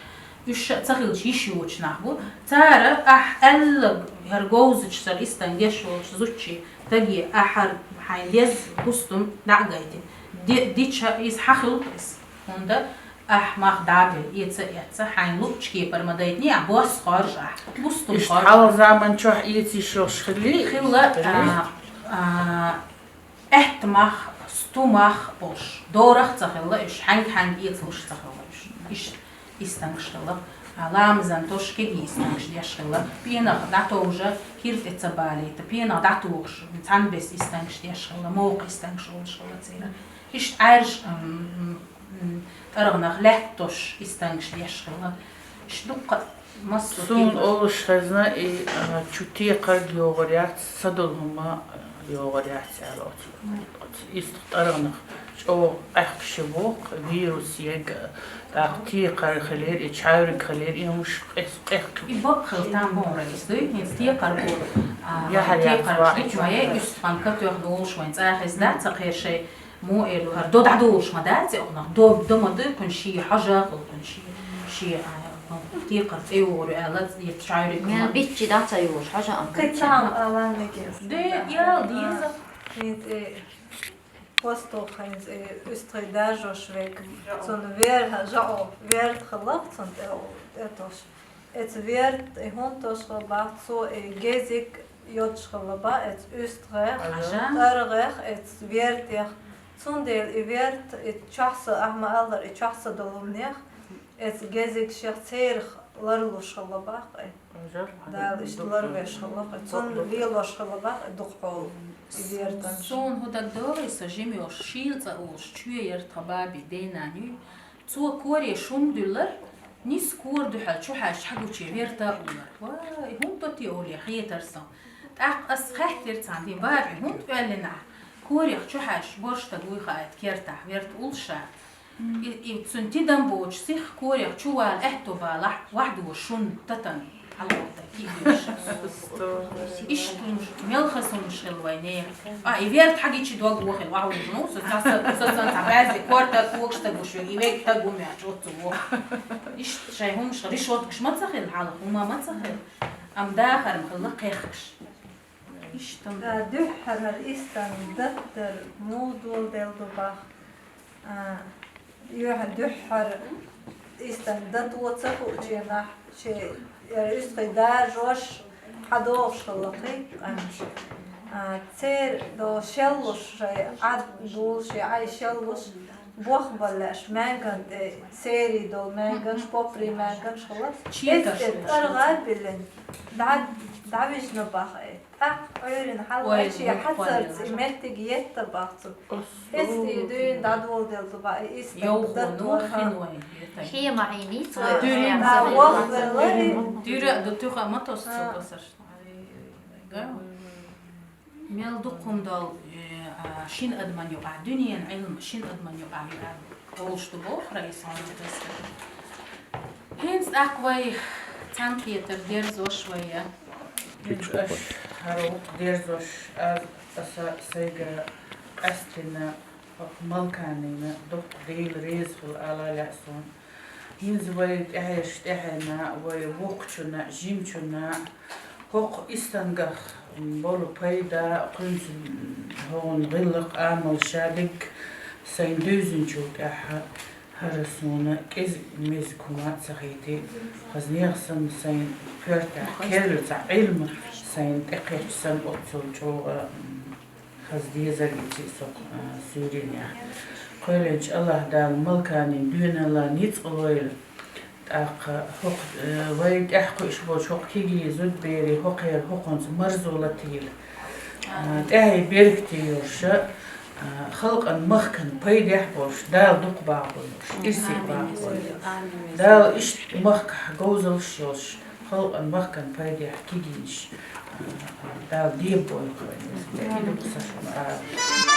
Уьш ша ца хилча йиш йоцуш нах бу. Цара ахь аьлларг, хӀара говзачу сара истанг деш волчу зудче, стаге ахь хӀара хьайна деза бустам дӀа а гайтина. Де-, дича иза хьан хилла иза. ХӀунда ахь мах дӀа а белла, эца а эцна, хьайна луъучу кепара ма дайтиний ахь, бос хоржу ахь, бустам Иштта хоржу. Хьалха заман чохь эца йиш йолуш хилли? Хилла, а, а, Аьтта мах, сту мах болуш, дорах а ца хилла уьш, хьаьнга-хьаьнга эцалуш а ца хилла уьш. Иштта истангаш хилла. А, ламазан тосуш кегий истангаш деш хилла. Пенах дӀатовжа, хӀирт тӀе ца балийта, пенах дӀатухуш, цхьана бес истангаш деш хилла, мокха истангаш олуш хилла церан. Иштта Ӏаьржа, м, м, м, тӀаргӀанах лаьтта тосуш истангаш деш хилла. Иштта дуккха Суна олуш хезна, и, а, чу текхарг йогӀур яц, садолу хӀума йогӀур яц аьлла оцу. Оцу истах тӀаргӀанах чӀогӀа къехкаш ю боху, вирус ега, тӀаккха текхар хилира, и чхьаьвриг хилира, и хӀумаш къес-, къехка. И бакъ хила там боху райс дуй, хӀинца текхар бу, а, Яхьар яц текхар ваъ. Чу вай, уьстагӀан катоьхна долуш вайн цӀа хезна дац, ца кхершай. Мо эр ду, хӀара до дӀадолуш ма дац и окхунах. До, до ма дуй, кхуьнан шен хьожа а хила, кхуьнан шен, шен, а, текхар тӀе йогӀур ю аьлла, я чхьаьвриг Мел ма. Биччи дӀа ца йолуш, хьожа а. Кхин цхьа а лан мегес. Де, ял деза. Кхин тӀе посту хьайнца, э, уьстагӀий даржош вега. Цунна вер-, жаӀо, верт хилла, цунна тӀе, тӀе тош. Эца верт, и хӀунда тош хила бах, цо и гезиг йодуш хила бах, эца уьстагӀех, Хьажа? ТӀаргӀех, эца вертех. Цундела и верт, и чохь са, ахьа ма-аллара, и чохь са долу хӀуманех, эца гезиг шех церах ларлуш хила бах, э. Дала иштта ларвеш хила бах, э. Цунна лелош хила бах, э, дукха хьолу и вертан. Суна хӀу дагадогӀий, сан жима йолуш, шийла цӀа олуш, чоь яра тхан баби, дена нуьй. Цо коре шун дуьллар, нис кора дуьхьал чу хьаьжча хьагуче верта а уллар. Вай, хӀунда до те оле хетар сан. ТӀаккха ас хаьттира цхьаьна, дин баби, хӀунда оьллина ахь? Корех чу хьаьжча, борш стаг вуй хаайта кертахь, верта уллаш а. И, и цуьнан тидам боцуш сиха корех чу вала аьтто балахь, вахьдо шун татан. Хьалхарта кийча. Иштта хӀумаш, мелхаза хӀумаш хила вайне. А, и верт хьагичи дог вохил, вахьуж, ну, со, со, со, со, сан цхьа баьзе, корта, когаш стаг гуш вер, и вег стаг гу меч, оццу вох. Иштта шайн хӀумаш, решёткаш ма ца хила, хьалха хӀума ма ца хила. Ам дахар ма хила кхехкаш. Иштта. Да, дуьххьара истан даттар мул дол дел ду бах. А, юьхьа дуьххьара истан дат во ца хуученахь, шен, э, уьстагӀий даржош хьадогӀуш хилла кхин къаьмнаш. А, церан до шеллуш, шайн Ӏад дулуш, шен Ӏай шеллуш, Бохбаллаш, маьнган тӀе, сери дол маьнганаш, попри маьнганаш хила. Читаш Эс тӀе деш. ТӀаргӀа билин, дӀа-, дӀавижна баха. ТӀаккха Ӏуйрин хьал Ой, ачи вай хьацарц хвалила. И меттиг етта бахцу. Эс тӀе дуьйна дӀадволдел дуба, и истаг Йовхо дат ну варха. Хин вай, етай. Хема Ӏийниц Ай, вай. Дуьйна Да, бахи. Вах велари. Дуьйра ду туьха ма тос А. цо басар. Ай, га. Мел дукхун дол, э, а, шин адаман юкъахь, дуьнен Ӏилма шин адаман юкъахь юкъахь болуш ду бохура и сан тесте. ХӀинца тӀаккха вай цхьаьнакхетар дерзош вай я. ХӀинца аш хӀара вукху дерзош аз аса сайгара къаьстина, хӀокху Малканина дуккха Дела реза хуьлу ала лаьа суна. ХӀинца вай тӀаьхьеш тӀаьхьена, вай вукхучунна, жимачунна, хӀокху истангах болу пайда, кхуьнца хӀокхуьнан гӀиллакх, амал ша дерг сайн дуьйзинчул тӀаьхьа хӀара суна кӀезиг-мезиг хӀума а ца хийти, хаза нехан санна сайн коьртехь керла цхьа Ӏилма сайн тӀекхечча санна оццул чӀогӀа, м, хаза дезар йици со, а, суьйренехь. Кхоьллинчу АллахӀ Дала Малканин доьналла ницкъ лойла. ТӀаккха хӀокху, э, вай тӀаьхьа кхуьуш болчу хӀокху кегий зудберийн хӀокхеран хӀокхунца марзо латийла. А, тӀаьхье беркате йолуш, а, халкъан махкан пайдехь а болуш, Дала дукха бахбойла уьш, ирсе бахбойла. Амин. Дала иштта махкахь говзаллаш йолуш, халкъан махкан пайдехь кегийнаш, а, Дала дебабойла вайна. И ду-кх сан шуна ала.